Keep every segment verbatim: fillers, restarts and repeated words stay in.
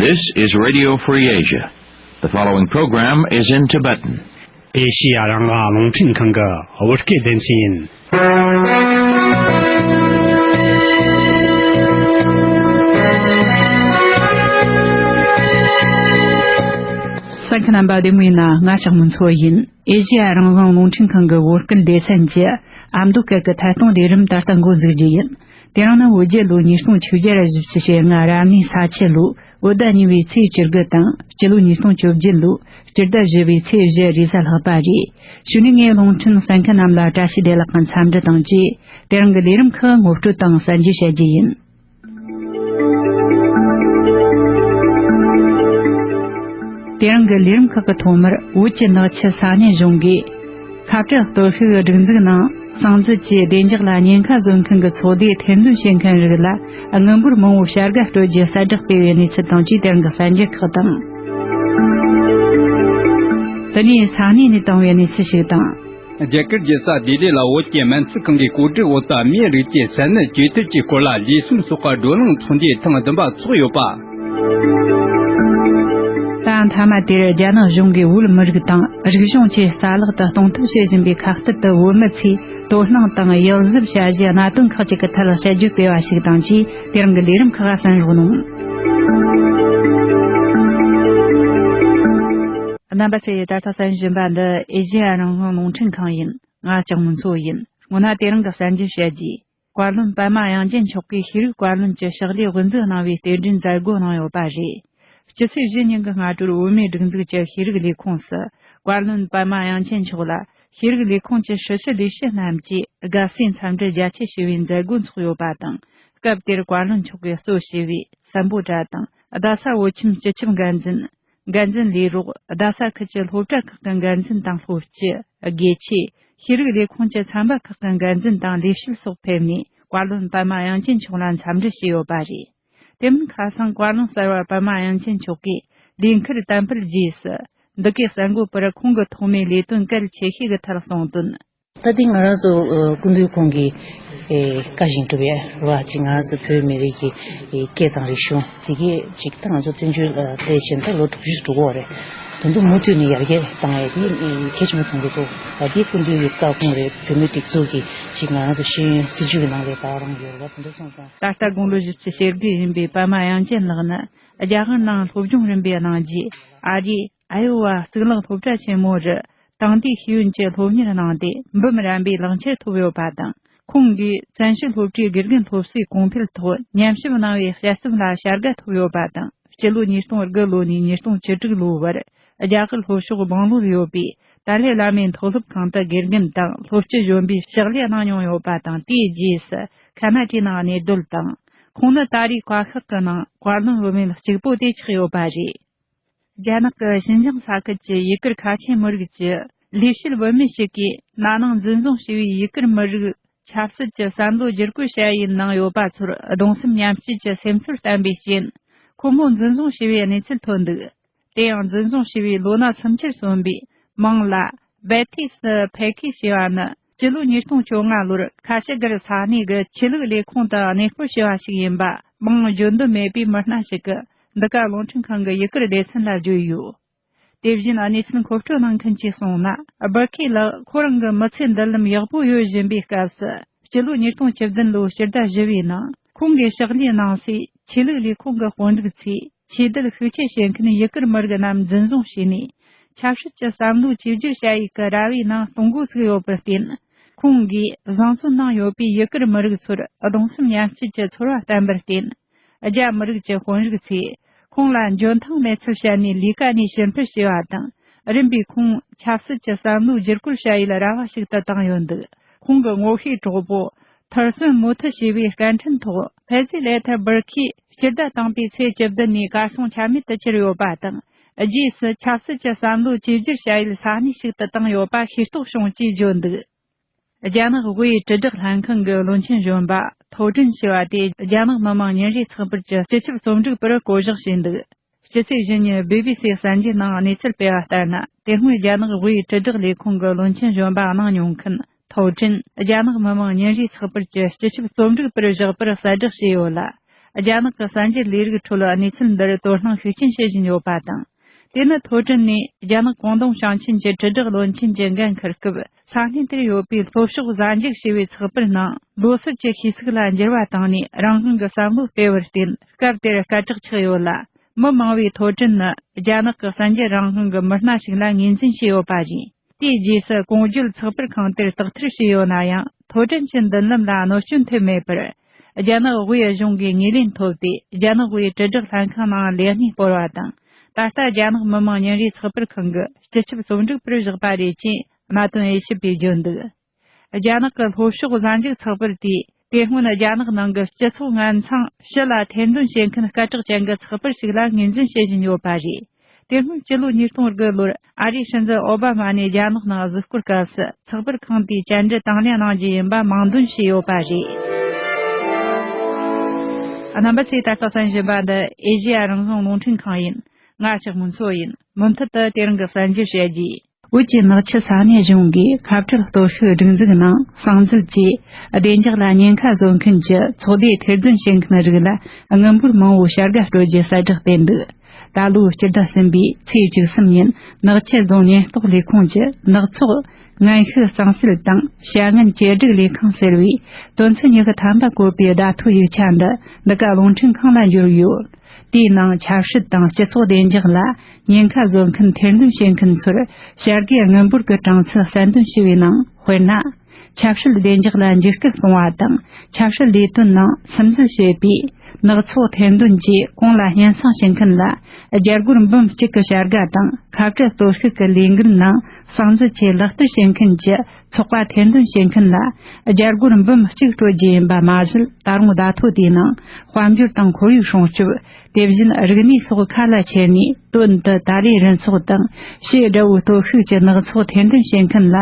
This is Radio Free Asia. The following program is in Tibetan. ཨེ་ཤི་ཡ་རང་དབང་རླུང་འཕྲིན་ཁང་གི་བོད་སྐད་སྡེ་ཚན་ཡིན། གསན་མཁན་རྣམ་པ་བདེ་མོ་ཡིན་ན། ང་ལྕགས་མོ་མཚོ་ཡིན། ཨེ་ཤི་ཡ་རང་དབང་རླུང་འཕྲིན་ཁང་གི་བོད་སྐད་སྡེ་ཚན་གྱི་ཨ་མདོ་སྐད་ཀྱི་ཐད་གཏོང་ལས་རིམ་ད་ལྟ་འགོ་འཛུགས་རྒྱུ་ཡིན། དེ་རིང་ནི་བོད་རྒྱལ་ལོ་ཉིས་སྟོང་ཆིག་བརྒྱ་བཞི་བཅུ་ཞེ་ལྔ་རབ་གནས་ས་ཁྱི་ལོ་བོད་ཟླ་གཉིས་པའི་ཚེས་བཅུ་དགུ་དང་། སྤྱི་ལོ་ཉིས་སྟོང་བཅོ་བརྒྱད་ལོ་སྤྱི་ཟླ་བཞི་པའི་ཚེས་བཞི་རེས་གཟའ་ལྷག་པ་རེད། གཞུག་ནས་ངས་རླུང་འཕྲིན་གསན་མཁན་རྣམས་ལ་བཀྲ་ཤིས་བདེ་ལེགས་ཀྱི་འཚམས་འདྲི་དང་བཅས། དེ་རིང་གི་ལས་རིམ་ཁག་ངོ་སྤྲོད་དང་གསན་རྒྱུ་བྱ་རྒྱུ་ཡིན། དེ་རིང་གི་ལས་རིམ་ཁག་གི་ཐོག་མར་བོད་ཀྱི་ནག་ཆུ་ས་གནས་གཞུང་གིས་ཁ་བྲལ་གཏོར་བཤིག་སྒྲིག་འཛུགས་ནང་སངས་རྒྱས་ཀྱི་བདེ་འཇགས་ལ་ཉེན་ཁ་བཟོ་མཁན་གྱི་ཚོགས་སྡེ་ཐེར་འདོན་བྱེད་མཁན་རིགས་ལ་དངུལ་འབོར་མང་བོ་བྱ་དགའ་སྤྲོད་རྒྱུ་གསལ་བསྒྲགས་སྤེལ་བའི་གནས་ཚུལ་དང་བཅས། དེ་རིང་གི་གསར་འགྱུར་ཁག་དང་། དེ་ནས་ས་གནས་ནས་བཏང་བའི་གནས་ཚུལ་ཞིག་དང་། རྒྱ་གར་རྒྱལ་ས་ལྡི་ལི་ལ་བོད་ཀྱི་སྨན་རྩིས་ཁང་གིས་གོ་སྒྲིག་འོག་ཏུ་མིའི་རིགས་ཀྱི་ས་གནས་བཅོས་ཐབས་ཀྱི་སྐོར་ལ་ལས་སེམས་གསོ་བཀའ་བགྲོ་གླེང་ཚོགས་འདུའི་ཐེངས་བདུན་པ་འཚོགས་ཡོད་པ། ད་མཐའ་མ་དེར་རྒྱ་ནག་གཞུང་གིས་བོད་མི་རིགས་དང་རིག་གཞུང་བཅས་རྩ་བརླག་ཏུ་གཏོང་ཐབས་བྱེད་བཞིན་པའི་ཁ་གཏད་དུ་བོད་མི་ཚོས་དོ་སྣང་དང་ཡིད་གཟབ་བྱ་གཞི་གནད་དོན་ཁག་ཅིག་གི་ཐད་དཔྱད་བརྗོད་སྤེལ་བ་ཞིག་དང་བཅས། དེ་རིང་གི་ལས་རིམ་ཁག་གསན་རོགས་གནང་། རྣམ་པ་ཚོས་ད་ལྟ་གསན་བཞིན་པ་འདི་ཨེ་ཤེ་ཡ་རང་དབང་རླུང་འཕྲིན་ཁང་ཡིན། ང་ལྕགས་མོ་མཚོ་ཡིན། སྔོན་ན་དེ་རིང་གི་གསར་འགྱུར་བཤད་རྒྱུ། བཀའ་བློན་པདྨ་དབྱངས་ཅན་མཆོག་གིས་ཤེས་རིག་བཀའ་བློན་གྱི་ཕྱག་ལས་དབུ་འཛུགས་གནང་བའི་རྟེན་འབྲེལ་མཛད་སྒོ་གནང་ཡོད་པ་རེད། སྤྱི་ཚེས་བཞི་ཉིན་གྱི་སྔ་དྲོར་བོད་མིའི་སྒྲིག་འཛུགས་ཀྱི་ཤེས་རིག་ལས་ཁུངས་སུ་བཀའ་བློན་པདྨ་དབྱངས་ཅན་མཆོག་ལ་ཤེས་རིག་ལས་ཁུངས་ཀྱི་ཧྲི་ཞི་ལས་བྱེད་རྣམས་ཀྱིས་དགའ་བསུའི་འཚམས་འདྲི་རྒྱ་ཆེ་ཞུ་བའི་མཛད་སྒོ་འཚོགས་ཡོད་པ་དང་། སྐབས་དེར་བཀའ་བློན་མཆོག་གིས་གཙོ་བྱས་པའི་སམ་བྷོ་ཊ་དང་རྡ་ས་བོད་ཁྱིམ་སྤྱི་ཁྱབ་འགན་འཛིན། འགན་འཛིན་ལས་རོགས། རྡ་ས་ཁུལ་གྱི་སློབ་གྲྭ་ཁག་གི་འགན་འཛིན་དང་སློབ་སྤྱི། དགེ་ཆེ། ཤེས་རིག་ལས་ཁུངས་ཀྱི་ཚན་པ་ཁག་གི་འགན་འཛིན་དང་ལས་བྱེད་སོགས་ཕེབས་ནས་བཀའ་བློན་པདྨ་དབྱངས་ཅན་མཆོག་ལ་འཚམས་འདྲི་བྱས་ཡོད་པ་རེད། དེ་མིན་ཁ་སང་བཀའ་བློན་གསར་བ་པདྨ་དབྱངས་ཅན་མཆོག་གིས་ལས་འཁུར་དམ་འབུལ་རྗེས་སུ། འདི་གའི་གསར་འགོད་པར་ཁོང་གི་ཐོག་མའི་ལས་དོན་གལ་ཆེ་ཤོས་ཀྱི་ཐད་གསུངས་དོན། ད་ལྟའི་ང་རང་ཚོ་ཨ་སྐུ་མདུན་ཁོང་གི་ཨེ་བཀའ་བཞིན་སྒྲུབ་ཡ་རེད་བ། ཅིག་ང་རང་ཚོ་བོད་མི་རིགས་ཀྱི་ཨེ་སྐད་དང་རིག་གཞུང་དེ་གས་ཅིག་ད་ང་ཚོ་བཙན་བྱོལ་ཨ་སླེབས་བྱས་ད་ལོ་དྲུག་ཅུ་འགྲོ་གི་ཡོད་རེད། དེ་ཚོ་མུ་མཐུད་ནས་ཡར་རྒྱས་བཏང་ཡ་དེ་ཨེ་གལ་ཆེན་པོ་མཐོང་གི་འདུག་ད་དེ་སྐུ་མདུན་གྱི་བཀའ་དགོངས་རེད། བོད་མིའི་སྒྲིག་འཛུགས་ཀྱི་ཅིག་ང་རང་ཚོ་ཤེས་ཡོན་སྲིད་བྱུས་ཀྱི་ནང་ལ་ད་རང་ཡོད་རེད་བ། དེ་འདྲ་སོང་ཙང་། ད་ལྟ་དགུང་ལོ་བཞི་བཅུ་ཞེ་དགུ་ཡིན་པའི་པདྨ་དབྱངས་ཅན་ལགས་ནི་རྒྱ་གར་ནང་སློབ་སྦྱོང་རིམ་པའི་གནང་རྗེས་ཨ་རིའི་ཨ་ཡོ་ཝ་གཙུག་ལག་སློབ་གྲྭ་ཆེན་མོ་རུ་དེང་དུས་ཤེས་ཡོན་གྱི་སློབ་གཉེར་གནང་སྟེ་འབུམ་རམས་པའི་ལག་ཁྱེར་ཐོབ་ཡོད་པ་དང་། ཁོང་གིས་བཙན་བྱོལ་སློབ་གྲྭའི་དགེ་རྒན་སློབ་གསོའི་གོང་འཕེལ་ཐོག་ཉམས་ཞིབ་གནང་བའི་དཔྱད་རྩོམ་ལ་བྱ་དགའ་ཐོབ་ཡོད་པ་དང་། སྤྱི་ལོ་ཉིས་སྟོང་དགུ་ལོ་ནས་ཉིས་སྟོང་བཅུ་དྲུག་ལོའི་བར་རྒྱ་གར་ལྷོ་ཕྱོགས་སྦང་ལོར་ཡོད་པའི་ཏཱ་ལའི་བླ་མའི་མཐོ་སློབ་ཁང་དུ་དགེ་རྒན་དང་སློབ་སྤྱི་གཞོན་པའི་ཕྱག་ལས་གནང་མྱོང་ཡོད་པ་དང་། དེའི་རྗེས་སུ་ཁ་ན་ཌའི་ནང་གནས་སྡོད་དང་། ཁོང་ནི་ད་རེས་བཀའ་ཤག་གི་ནང་བཀའ་བློན་བུད་མེད་གཅིག་པོ་དེ་ཆགས་ཡོད་པ་རེད། རྒྱ་ནག་གི་ཞིན་ཅང་ས་ཁུལ་གྱི་ཡུ་གུར་ཁ་ཆེ་མི་རིགས་ཀྱི་ལས་བྱེད་བུད་མེད་ཞིག་གིས་ན་ནིང་འཛིན་བཟུང་བྱས་པའི་ཡུ་གུར་མི་རིགས་ཆབ་སྲིད་ཀྱི་བསམ་བློ་བསྒྱུར་བཀོད་བྱ་ཡུལ་ནང་ཡོད་པ་ཚོར་གདུང་སེམས་མཉམ་སྐྱེད་ཀྱི་སེམས་ཚོར་བསྟན་པའི་རྐྱེན། ཁོ་མོ་འཛིན་བཟུང་བྱས་པའི་གནས་ཚུལ་ཐོན་འདུག་དེ་ཡང་འཛིན་བཟུང་བྱས་པའི་ལོ་ན་སུམ་ཅུར་སོན་པའི་མིང་ལ་བེ་ཐི་སི་ཕེ་ཁི་ཞེས་པ་ནི་སྤྱི་ལོ་ཉིས་སྟོང་བཅོ་ལྔ་ལོར་ཁ་ཤི་གར་ས་གནས་ཀྱི་ཆོས་ལུགས་ལས་ཁུངས་དུ་གནས་སྤོར་བྱས་པ་ཞིག་ཡིན་པ་མིང་བརྗོད་འདོད་མེད་པའི་མི་སྣ་ཞིག་གིས་འདི་ག་རླུང་འཕྲིན་ཁང་གི་ཡུ་གུར་སྡེ་ཚན་ལ་བརྗོད་ཡོད། དེ་བཞིན་གནས་ཚུལ་མཁོ་སྤྲོད་གནང་མཁན་གྱིས་གསུངས་ན། སྦུར་ཁེ་ལགས་ཁོ་རང་གི་མི་ཚེ་མདུན་ལམ་ཡག་པོ་ཡོད་བཞིན་པའི་སྐབས་སུ། སྤྱི་ལོ་ཉིས་སྟོང་བཅུ་བདུན་ལོའི་སྤྱི་ཟླ་བཞི་པའི་ནང་ཁོང་གི་ཕྱག་ལས་གནང་སའི་ཆོས་ལུགས་ལས་ཁུངས་ཀྱི་དཔོན་རིགས་ཚོས་ཆོས་དད་ཤུགས་ཆེ་བྱེད་མཁན་ཡུ་གུར་མི་རིགས་རྣམས་འཛིན་བཟུང་བྱས་ནས། ཆབ་སྲིད་ཀྱི་བསམ་བློ་བཅོས་བསྒྱུར་བྱ་ཡུལ་གྱི་ར་བའི་ནང་གཏོང་འགོ་ཚུགས་ཡོད་པར་བརྟེན། ཁོང་གིས་བཟང་བཙོན་ནང་ཡོད་པའི་ཡུ་གུར་མི་རིགས་ཚོར་གདུང་སེམས་མཉམ་སྐྱེད་ཀྱི་ཚོར་བ་བསྟན་པར་བརྟེན། རྒྱ་མི་རིགས་ཀྱི་དཔོན་རིགས་ཚོས་ཁོང་ལ་འཇོན་ཐང་མེད་ཚུལ་བཤད་ནས་ལས་ཀ་ནས་ཕྱིར་འཕུར་བྱས་པ་དང་། རིམ་པས་ཁོང་ཆབ་སྲིད་ཀྱི་བསམ་བློའི་བསྒྱུར་བཀོད་བྱ་ཡུལ་ར་བ་ཞིག་ཏུ་བཏང་ཡོད་འདུག་ཁོང་གི་ངོ་ཤེས་གྲོགས་པོ་ཐར་སོན་མུ་ཐི་ཞེས་པའི་སྐད་འཕྲིན་ཐོག་ཕེ་ཟི་ལེ་ཐར་སྦུར་ཁེས་སྤྱི་ཟླ་དང་པོའི་ཚེས་བཅུ་བདུན་ནས་གར་སོང་ཆ་མེད་དུ་གྱུར་ཡོད་པ་དང་། རྗེས་སུ་ཆབ་སྲིད་ཀྱི་བསམ་བློ་བཅོས་བསྒྱུར་བྱ་ཡུལ་ས་གནས་ཤིག་ཏུ་བཏང་ཡོད་པ་ཤེས་རྟོགས་བྱུང་ཅེས་བརྗོད་འདུག་རྒྱ་ནག་དབུས་དྲིལ་བསྒྲགས་ལྷན་ཁང་གི་བློན་ཆེན་གཞོན་པ་ཐའོ་ཀྲིན་ཞེས་པ་དེ་རྒྱ་ནག་མི་དམངས་ཉིན་རེའི་ཚགས་པར་གྱི་སྤྱི་ཁྱབ་རྩོམ་སྒྲིག་པར་བསྐོ་གཞག་བྱས་འདུག་སྤྱི་ཚེས་བཞི་ཉིན་བི་བི་སི་གསར་འགྱུར་ནང་གནས་ཚུལ་སྤེལ་བ་ལྟར་ན། དེ་སྔོན་རྒྱ་ནག་དབུས་དྲིལ་བསྒྲགས་ལས་ཁུངས་ཀྱི་བློན་ཆེན་གཞོན་པ་གནང་མྱོང་མཁན་ཐའོ་ཀྲིན་རྒྱ་ནག་མི་དམངས་ཉིན་རེའི་ཚགས་པར་གྱི་སྤྱི་ཁྱབ་རྩོམ་སྒྲིག་པར་བཞག་པར་གསལ་བསྒྲགས་བྱས་ཡོད་ལ། རྒྱ་ནག་གི་གསར་འགྱུར་ལས་རིགས་ཁྲོད་གནས་ཚུལ་འདིར་དོ་སྣང་ཤུགས་ཆེན་བྱེད་བཞིན་ཡོད་པ་དང་། དེ་ནི་ཐོ་ཊེན་ནས་རྒྱ་ནག་ཀོང་ཏུང་ཞིང་ཆེན་གྱི་དྲིལ་བསྒྲགས་བློན་ཆེན་གྱིས་འགན་འཁུར་སྐབས། ས་གནས་དེར་ཡོད་པའི་ལྷོ་ཕྱོགས་གཟའ་མཇུག་ཞེས་པའི་ཚགས་པར་ནང་ལོ་སར་གྱི་ཤེས་ཚིག་ལ་འགྱུར་བ་བཏང་ནས། རང་དབང་གི་བསམ་བློ་སྤེལ་བར་བརྟེན། སྐབས་དེར་སྐད་གྲགས་ཆགས་ཡོད་ལ། མི་མང་བས་ཐོ་ཊེན་ནི་རྒྱ་ནག་གི་གསར་འགྱུར་རང་དབང་གི་མི་སྣ་ཞིག་ལ་ངོས་འཛིན་བྱས་ཡོད་པ་རེད། དེའི་རྗེས་སུ་གོང་བརྗོད་ཚགས་པར་ཁང་དེར་དག་ཐེར་བྱས་ཡོད་ན་ཡང་། ཐོ་ཊེན་གྱི་མདུན་ལམ་ལ་གནོད་སྐྱོན་ཐེབས་མེད་པར། རྒྱ་ནག་དབུས་གཞུང་གིས་ངོས་ལེན་ཐོབ་སྟེ། རྒྱ་ནག་དབུས་དྲིལ་བསྒྲགས་ལྷན་ཁང་ནང་ལས་གནས་སྤོར་བ་དང་། ད་ལྟ་རྒྱ་ནག་མི་དམངས་ཉིན་རེའི་ཚགས་པར་ཁང་གི་སྤྱི་ཁྱབ་རྩོམ་སྒྲིག་པར་བཞག་པ་རེད་ཅེས་གནད་དོན་དབྱེ་ཞིབ་པས་བརྗོད་འདུག་རྒྱ་ནག་གི་ལྷོ་ཕྱོགས་གཟའ་མཇུག་ཚགས་པར་དེས། དེ་སྔོན་རྒྱ་ནག་ནང་གི་སྤྱི་ཚོགས་ངན་མཚང་ཕྱི་ལ་ཐེར་འདོན་བྱེད་མཁན་སྐད་གྲགས་ཅན་གྱི་ཚགས་པར་ཞིག་ལ་ངོས་འཛིན་བྱེད་བཞིན་ཡོད་པ་རེད། དེ་སྔོན་སྤྱི་ལོ་ཉིས་སྟོང་དགུ་ལོར་ཨ་རིའི་སྲིད་འཛིན་ཨོ་བྷ་མ་ནས་རྒྱ་ནག་ནང་གཟིགས་སྐོར་སྐབས་སུ། ཚགས་པར་ཁང་དེས་བཅར་འདྲི་དང་ལེན་གནང་རྒྱུ་ཡིན་པ་དམངས་འདོན་བྱས་ཡོད་པ་རེད། རྣམ་པ་ཚོས་ད་ལྟ་གསན་བཞིན་པ་འདི་ཨེ་ཤེ་ཡ་རང་དབང་རླུང་འཕྲིན་ཁང་ཡིན། ང་ཞག་མུན་མཚོ་ཡིན། མུ་མཐུད་དུ་དེ་རིང་གི་གསར་འགྱུར་བཤད་རྒྱུ། བོད་ཀྱི་ནག་ཆུ་ས་གནས་གཞུང་གིས་ཁ་བྲལ་གཏོར་བཤིག་སྒྲིག་འཛུགས་ནང་། གསང་འཛུལ་གྱིས་བདེ་འཇགས་ལ་ཉེན་ཁ་བཟོ་མཁན་གྱི་ཚོགས་སྡེ་ཐེར་འདོན་བྱེད་མཁན་རིགས་ལ་དངུལ་འབོར་མང་བོའི་བྱ་དགའ་སྤྲོད་རྒྱུ་གསལ་བསྒྲགས་སྤེལ་འདུག་ད་ལོའི་སྤྱི་ཟླ་གསུམ་པའི་ཚེས་བཅུ་གསུམ་ཉིན། ནག་ཆུ་རྫོང་ཉེན་རྟོག་ལས་ཁུངས་ཀྱི་ནག་ཚོགས་ངན་ཤུགས་གཙང་སེལ་དང་བྱ་ངན་གྱེར་སྒྲིག་ལས་ཁང་ཟེར་བས། དོན་ཚན་ཉི་ཤུ་ཐམ་པ་བཀོད་པའི་བརྡ་ཐོའི་ཡིག་ཆ་འདི་འདི་ག་རླུང་འཕྲིན་ཁང་ལ་འབྱོར་ཡོད། དེའི་ནང་ཆབ་སྲིད་དང་སྤྱི་ཚོགས་བདེ་འཇགས་ལ་ཉེན་ཁ་བཟོ་མཁན་ཐེར་འདོན་བྱེད་མཁན་ཚོར་བྱ་དགའི་དངུལ་འབོར་གྱི་གྲངས་ཚད་གསལ་འདོན་བྱས་པའི་ནང་། དཔེར་ན། ཆབ་སྲིད་བདེ་འཇགས་ལ་འཇིགས་སྐུལ་གཏོང་བ་དང་། ཆབ་སྲིད་ལས་དོན་ནང་སིམ་འཛུལ་བྱེད་པའི་ནག་ཚོགས་ཐེར་འདོན་གྱིས་གོང་ལ་སྙན་སེང་བྱེད་མཁན་ལ་རྒྱ་སྒོར་འབུམ་གཅིག་གི་བྱ་དགའ་དང་། ཁ་བྲལ་གཏོར་བཤིག་གི་ལས་འགུལ་ནང་གསང་འཛུལ་གྱིས་ལག་བསྟར་བྱེད་མཁན་གྱི་ཚོགས་པ་ཐེར་འདོན་བྱེད་མཁན་ལ་རྒྱ་སྒོར་འབུམ་གཅིག་སྤྲོད་རྒྱུ་ཡིན་པ་མ་ཟད། ད་རུང་བརྡ་ཐོ་དེའི་ནང་དཔལ་འབྱོར་དང་ཁོར་ཡུག་སྲུང་སྐྱོབ། དེ་བཞིན་རིག་གནས་སོགས་ཁ་ལ་ཁྱེར་ནས། དོན་དུ་ཏཱ་ལའི་རུ་ཚོགས་དང་ཕྱེད་དགྲ་བོའི་སྟོབས་ཤུགས་ཀྱི་ནག་ཚོགས་ཐེར་འདོན་བྱེད་མཁན་ལ་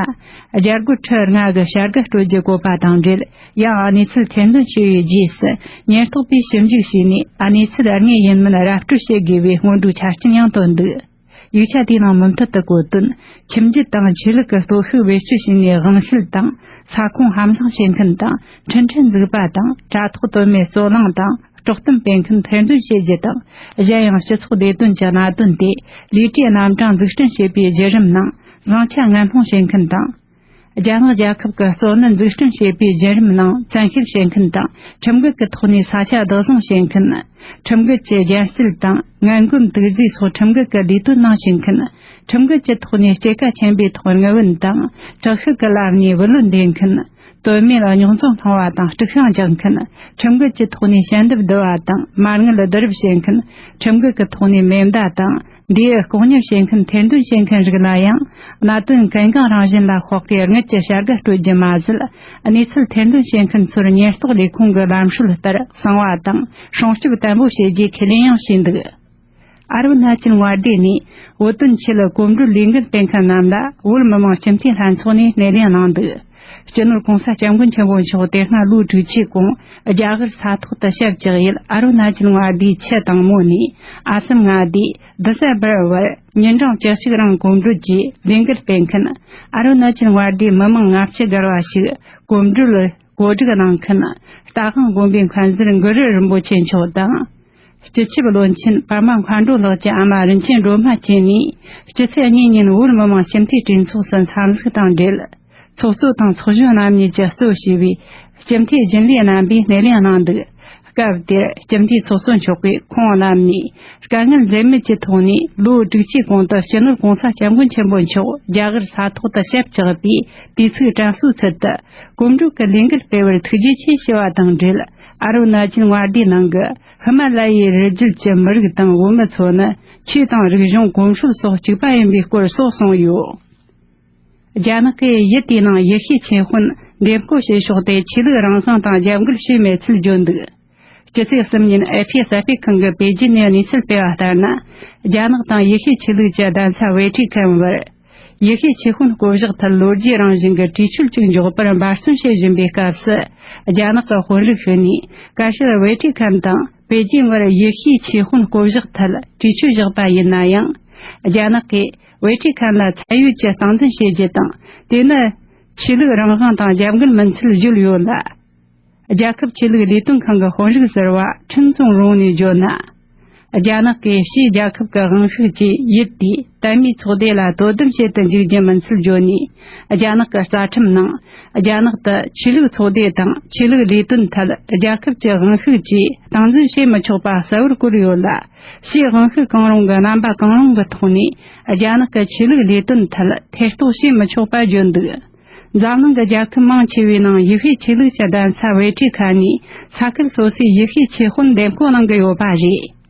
རྒྱ་སྒོར་ཁྲི་ལྔ་གི་བྱ་དགའ་སྤྲོད་རྒྱུ་བཀོད་པ་དང་འབྲེལ། ཡང་གནས་ཚུལ་ཐེར་འདོན་བྱས་པའི་རྗེས་སུ། ཉེན་རྟོག་པས་ཞིབ་འཇུག་བྱས་ནས། གནས་ཚུལ་དངོས་ཡིན་མིན་ར་སྤྲོད་བྱེད་དགོས་པའི་སྔོན་འགྲོའི་ཆ་རྐྱེན་ཡང་བཏོན་འདུག་ཡིག་ཆ་དེའི་ནང་མུ་མཐུད་དུ་བཀོད་དོན། ཁྱིམ་རྒྱུད་དང་ཆོས་ལུགས་ཀྱི་སྟོབས་ཤུགས་བེད་སྤྱོད་བྱས་ནས་དབང་ཤེད་དང་ས་ཁོངས་ཧམ་བཟུང་བྱེད་མཁན་དང་། འཕྲིན་ཕྲན་འཛུགས་པ་དང་། དྲ་ཐོག་དོན་མེད་རྩོད་གླེང་དང་། དཀྲོག་གཏམ་སྤེལ་མཁན་ཐེར་འདོན་བྱེད་རྒྱུ་དང་། གཞན་ཡང་སྤྱི་ཚོགས་བདེ་དོན་གྱི་གནད་དོན་དེ་ལས་བྲེལ་རྣམ་གྲངས་འཛུགས་སྐྲུན་བྱེད་པའི་བརྒྱུད་རིམ་ནང་བཟང་ཆ་ངན་སློང་བྱེད་མཁན་དང་། རྒྱ་ནག་རྒྱལ་ཁབ་ཀྱི་གཙོ་གནད་འཛུགས་སྐྲུན་བྱེད་པའི་བརྒྱུད་རིམ་ནང་བཙན་ཤེད་བྱེད་མཁན་དང་། ཁྲིམས་འགལ་གྱི་ཐོག་ནས་ས་ཆ་བདག་བཟུང་བྱེད་མཁན། ཁྲིམས་འགལ་གྱི་རྒྱལ་སྲིད་དང་ངན་གོམས་དུག་རྫས་སོགས་ཁྲིམས་འགལ་གྱི་ལས་དོན་ནང་ཞུགས་མཁན། ཁྲིམས་འགལ་གྱི་ཐོག་ནས་སྐྱེད་ཀ་ཆེན་པོའི་ཐོག་དངུལ་བུན་དང་། དྲག་ཤུགས་ཀྱི་ལམ་ནས་བུ་ལོན་འདེད་མཁན། དོན་མེད་རྙོག་འཛིང་སློང་བ་དང་དཀྲུག་ཤིང་རྒྱག་མཁན། ཁྲིམས་འགལ་གྱི་ཐོག་ནས་ཞལ་འདེབས་བསྡུ་བ་དང་མ་དངུལ་བསྡུ་རུབ་བྱེད་མཁན། ཁྲིམས་འགལ་གྱི་ཐོག་ནས་མེ་མདའ་དང་མདེའུ་ལྐོག་ཉར་བྱེད་མཁན། ཐེར་འདོན་བྱེད་མཁན་རིགས་ལ་ཡང་གནད་དོན་གལ་འགངས་རང་བཞིན་ལ་དཔག་པའི་དངུལ་གྱི་བྱ་དགའ་སྤྲོད་རྒྱུ་མ་ཟད། གནས་ཚུལ་ཐེར་འདོན་བྱེད་མཁན་ཚོར་ཉེན་རྟོག་ལས་ཁུངས་ཀྱི་ལམ་སྲོལ་ལྟར་གསང་བ་དང་སྲུང་སྐྱོབ་བརྟན་པོ་བྱེད་རྒྱུའི་ཁས་ལེན་ཡང་བྱས་འདུག་ཨ་རུ་ན་ཅལ་མངའ་སྡེ་ནས་བོད་དོན་ཆེད་གོམ་བགྲོད་ལས་འགུལ་སྤེལ་མཁན་རྣམས་ལ་བོད་མི་མང་སྤྱི་འཐུས་ལྷན་ཚོགས་ནས་སྣེ་ལེན་གནང་འདུག་སྤྱི་ནོར་༸གོང་ས་༸སྐྱབས་མགོན་ཆེན་པོ་མཆོག་དེ་སྔ་ལོའི་དྲུག་ཅུའི་གོང་རྒྱ་གར་ས་ཐོག་ཏུ་ཞབས་བཅགས་ཡུལ་ཨ་རུ་ན་ཅལ་མངའ་སྡེའི་ཆུ་དྭངས་མོ་ནས་ཨ་སམ་མངའ་སྡེའི་དི་སེམ་བྷར་བར་ཉིན་གྲངས་བཅུ་གཅིག་རིང་གོམ་བགྲོད་ཀྱིས་ལས་འགུལ་སྤེལ་མཁན། ཨ་རུ་ན་ཅལ་མངའ་སྡེའི་མི་མང་ལྔ་བཅུ་བརྒལ་བ་ཞིག་གོམ་བགྲོད་གོ་སྒྲིག་གནང་མཁན། རྟ་དབང་དགོན་པའི་མཁན་ཟུར་གུ་རུ་རིན་པོ་ཆེ་མཆོག་དང་། སྤྱི་ཁྱབ་བློན་ཆེན་པདྨ་མཁའ་འགྲོ་ལགས་ཀྱི་ཨ་མ་རིན་ཆེན་སྒྲོལ་མ་བཅས་ནས་སྤྱི་ཚེས་གཉིས་ཉིན་བོད་མི་མང་སྤྱི་འཐུས་གྲོས་ཚོགས་སུ་འཚམས་གཟིགས་དང་འབྲེལ། ཚོགས་གཙོ་དང་ཚོགས་གཞོན་རྣམ་གཉིས་ཀྱིས་གཙོ་བྱས་པའི་སྤྱི་འཐུས་རྒྱུན་ལས་རྣམ་པས་སྣེ་ལེན་གནང་འདུག་སྐབས་དེར་སྤྱི་འཐུས་ཚོགས་གཙོ་མཆོག་གིས་ཁོང་རྣམས་ནས་དཀའ་ངལ་འཛེམས་མེད་ཀྱི་ཐོག་ནས་ལོ་དྲུག་ཅུའི་གོང་དུ་སྤྱི་ནོར་༸གོང་ས་༸སྐྱབས་མགོན་ཆེན་པོ་མཆོག་རྒྱ་གར་ས་ཐོག་ཏུ་ཞབས་བཅགས་པའི་དུས་ཚིགས་དྲན་གསོའི་ཚུལ་དུ་གོམ་བགྲོད་ཀྱི་ལས་འགུལ་སྤེལ་བར་ཐུགས་རྗེ་ཆེ་ཞུ་བ་དང་འབྲེལ། ཨ་རུ་ན་ཅལ་མངའ་སྡེའི་ནང་གི་ཧི་མ་ལ་ཡའི་རི་རྒྱུད་ཀྱི་མི་རིགས་དང་བོད་མི་ཚོ་ནི་ཆོས་དང་རིག་གཞུང་གོམས་སྲོལ་སོགས་གཅིག་པ་ཡིན་པའི་སྐོར་སོགས་གསུངས་ཡོད། རྒྱ་ནག་གིས་ཡུལ་དེའི་ནང་ཡེ་ཤུའི་ཆོས་དཔོན་འདེམས་བསྐོ་བྱེད་ཕྱོགས་ཏེ་ཆོས་ལུགས་རང་དབང་དང་རྒྱབ་འགལ་བྱས་མེད་ཚུལ་བརྗོད་འདུག་སྤྱི་ཚེས་གསུམ་ཉིན་ཨེ་ཕི་གསར་སྤེལ་ཁང་གིས་པེ་ཅིན་ནས་གནས་ཚུལ་སྤེལ་བ་ལྟར་ན། རྒྱ་ནག་དང་ཡེ་ཤུའི་ཆོས་ལུགས་ཀྱི་གདན་ས་ཝེ་ཊི་ཁན་བར། ཡེ་ཤུའི་ཆོས་དཔོན་བསྐོ་གཞག་ཐད་ལོ་རྒྱུས་རང་བཞིན་གྱི་གྲོས་ཆོད་ཅིག་འཇོག་པར་འབད་བརྩོན་བྱེད་བཞིན་པའི་སྐབས་སུ། རྒྱ་ནག་གི་དཔོན་རིགས་ཤིག་ནས་གལ་སྲིད་ཝེ་ཊི་ཁན་དང་པེ་ཅིན་བར་ཡེ་ཤུའི་ཆོས་དཔོན་བསྐོ་གཞག་ཐད་གྲོས་ཆོད་བཞག་པ་ཡིན་ན་ཡང་། རྒྱ་ནག་གིས་ཝེ་ཊི་ཁན་ལ་ཚད་ཡོད་ཀྱི་སྟངས་འཛིན་བྱེད་རྒྱུ་དང་། དེ་ནི་ཆོས་ལུགས་རང་དབང་དང་རྒྱབ་འགལ་མིན་ཚུལ་བརྗོད་ཡོད་ལ། རྒྱལ་ཁབ་ཆོས་ལུགས་ལས་དོན་ཁང་གི་དཔོན་རིགས་ཟུར་པ་ཁྲིན་ཙུང་རུང་ནས་བརྗོད་ན། རྒྱ་ནག་གིས་ཕྱིའི་རྒྱལ་ཁབ་ཀྱི་དབང་ཤུགས་ཀྱིས་ཡིད་དེ་དད་མོས་ཚོགས་སྡེ་ལ་དོ་དམ་བྱེད་དུ་འཇུག་རྒྱུ་མིན་ཚུལ་བརྗོད་ནས། རྒྱ་ནག་གི་རྩ་ཁྲིམས་ནང་། རྒྱ་ནག་ཏུ་ཆོས་ལུགས་ཚོགས་སྡེ་དང་ཆོས་ལུགས་ལས་དོན་ཐད་རྒྱལ་ཁབ་ཀྱི་དབང་ཤུགས་ཀྱིས་སྟངས་འཛིན་བྱེད་མི་ཆོག་པ་གསལ་བོར་བཀོད་ཡོད་ལ། ཕྱིའི་དབང་ཤུགས་གང་རུང་གི་རྣམ་པ་གང་རུང་གི་ཐོག་ནས་རྒྱ་ནག་གི་ཆོས་ལུགས་ལས་དོན་ཐད་ཐེ་གཏོགས་བྱེད་མི་ཆོག་པ་བརྗོད་འདུག་འཛམ་གླིང་གི་རྒྱལ་ཁབ་མང་ཆེ་བའི་ནང་ཡེ་ཤུའི་ཆོས་ལུགས་ཀྱི་གདན་ས་དབྱེ་གྲས་ཁག་ནས་ས་ཁུལ་སོ་སོའི་ཡེ་ཤུའི་ཆོས་དཔོན་འདེམས་བསྐོ་གནང་གི་ཡོད་པ་རེད།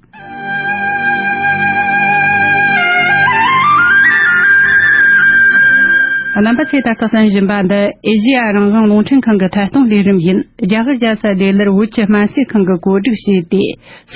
རྣམ་པ་ཚོས་ད་ལྟ་གསན་བཞིན་པ་འདི་ཨེ་ཤེ་ཡ་རང་དབང་རླུང་འཕྲིན་ཁང་གི་ཐད་གཏོང་ལས་རིམ་ཡིན། རྒྱ་གར་རྒྱལ་ས་ལྡི་ལིར་བོད་ཀྱི་སྨན་རྩིས་ཁང་གིས་བཀོད་སྒྲིག་བྱས་ཏེ།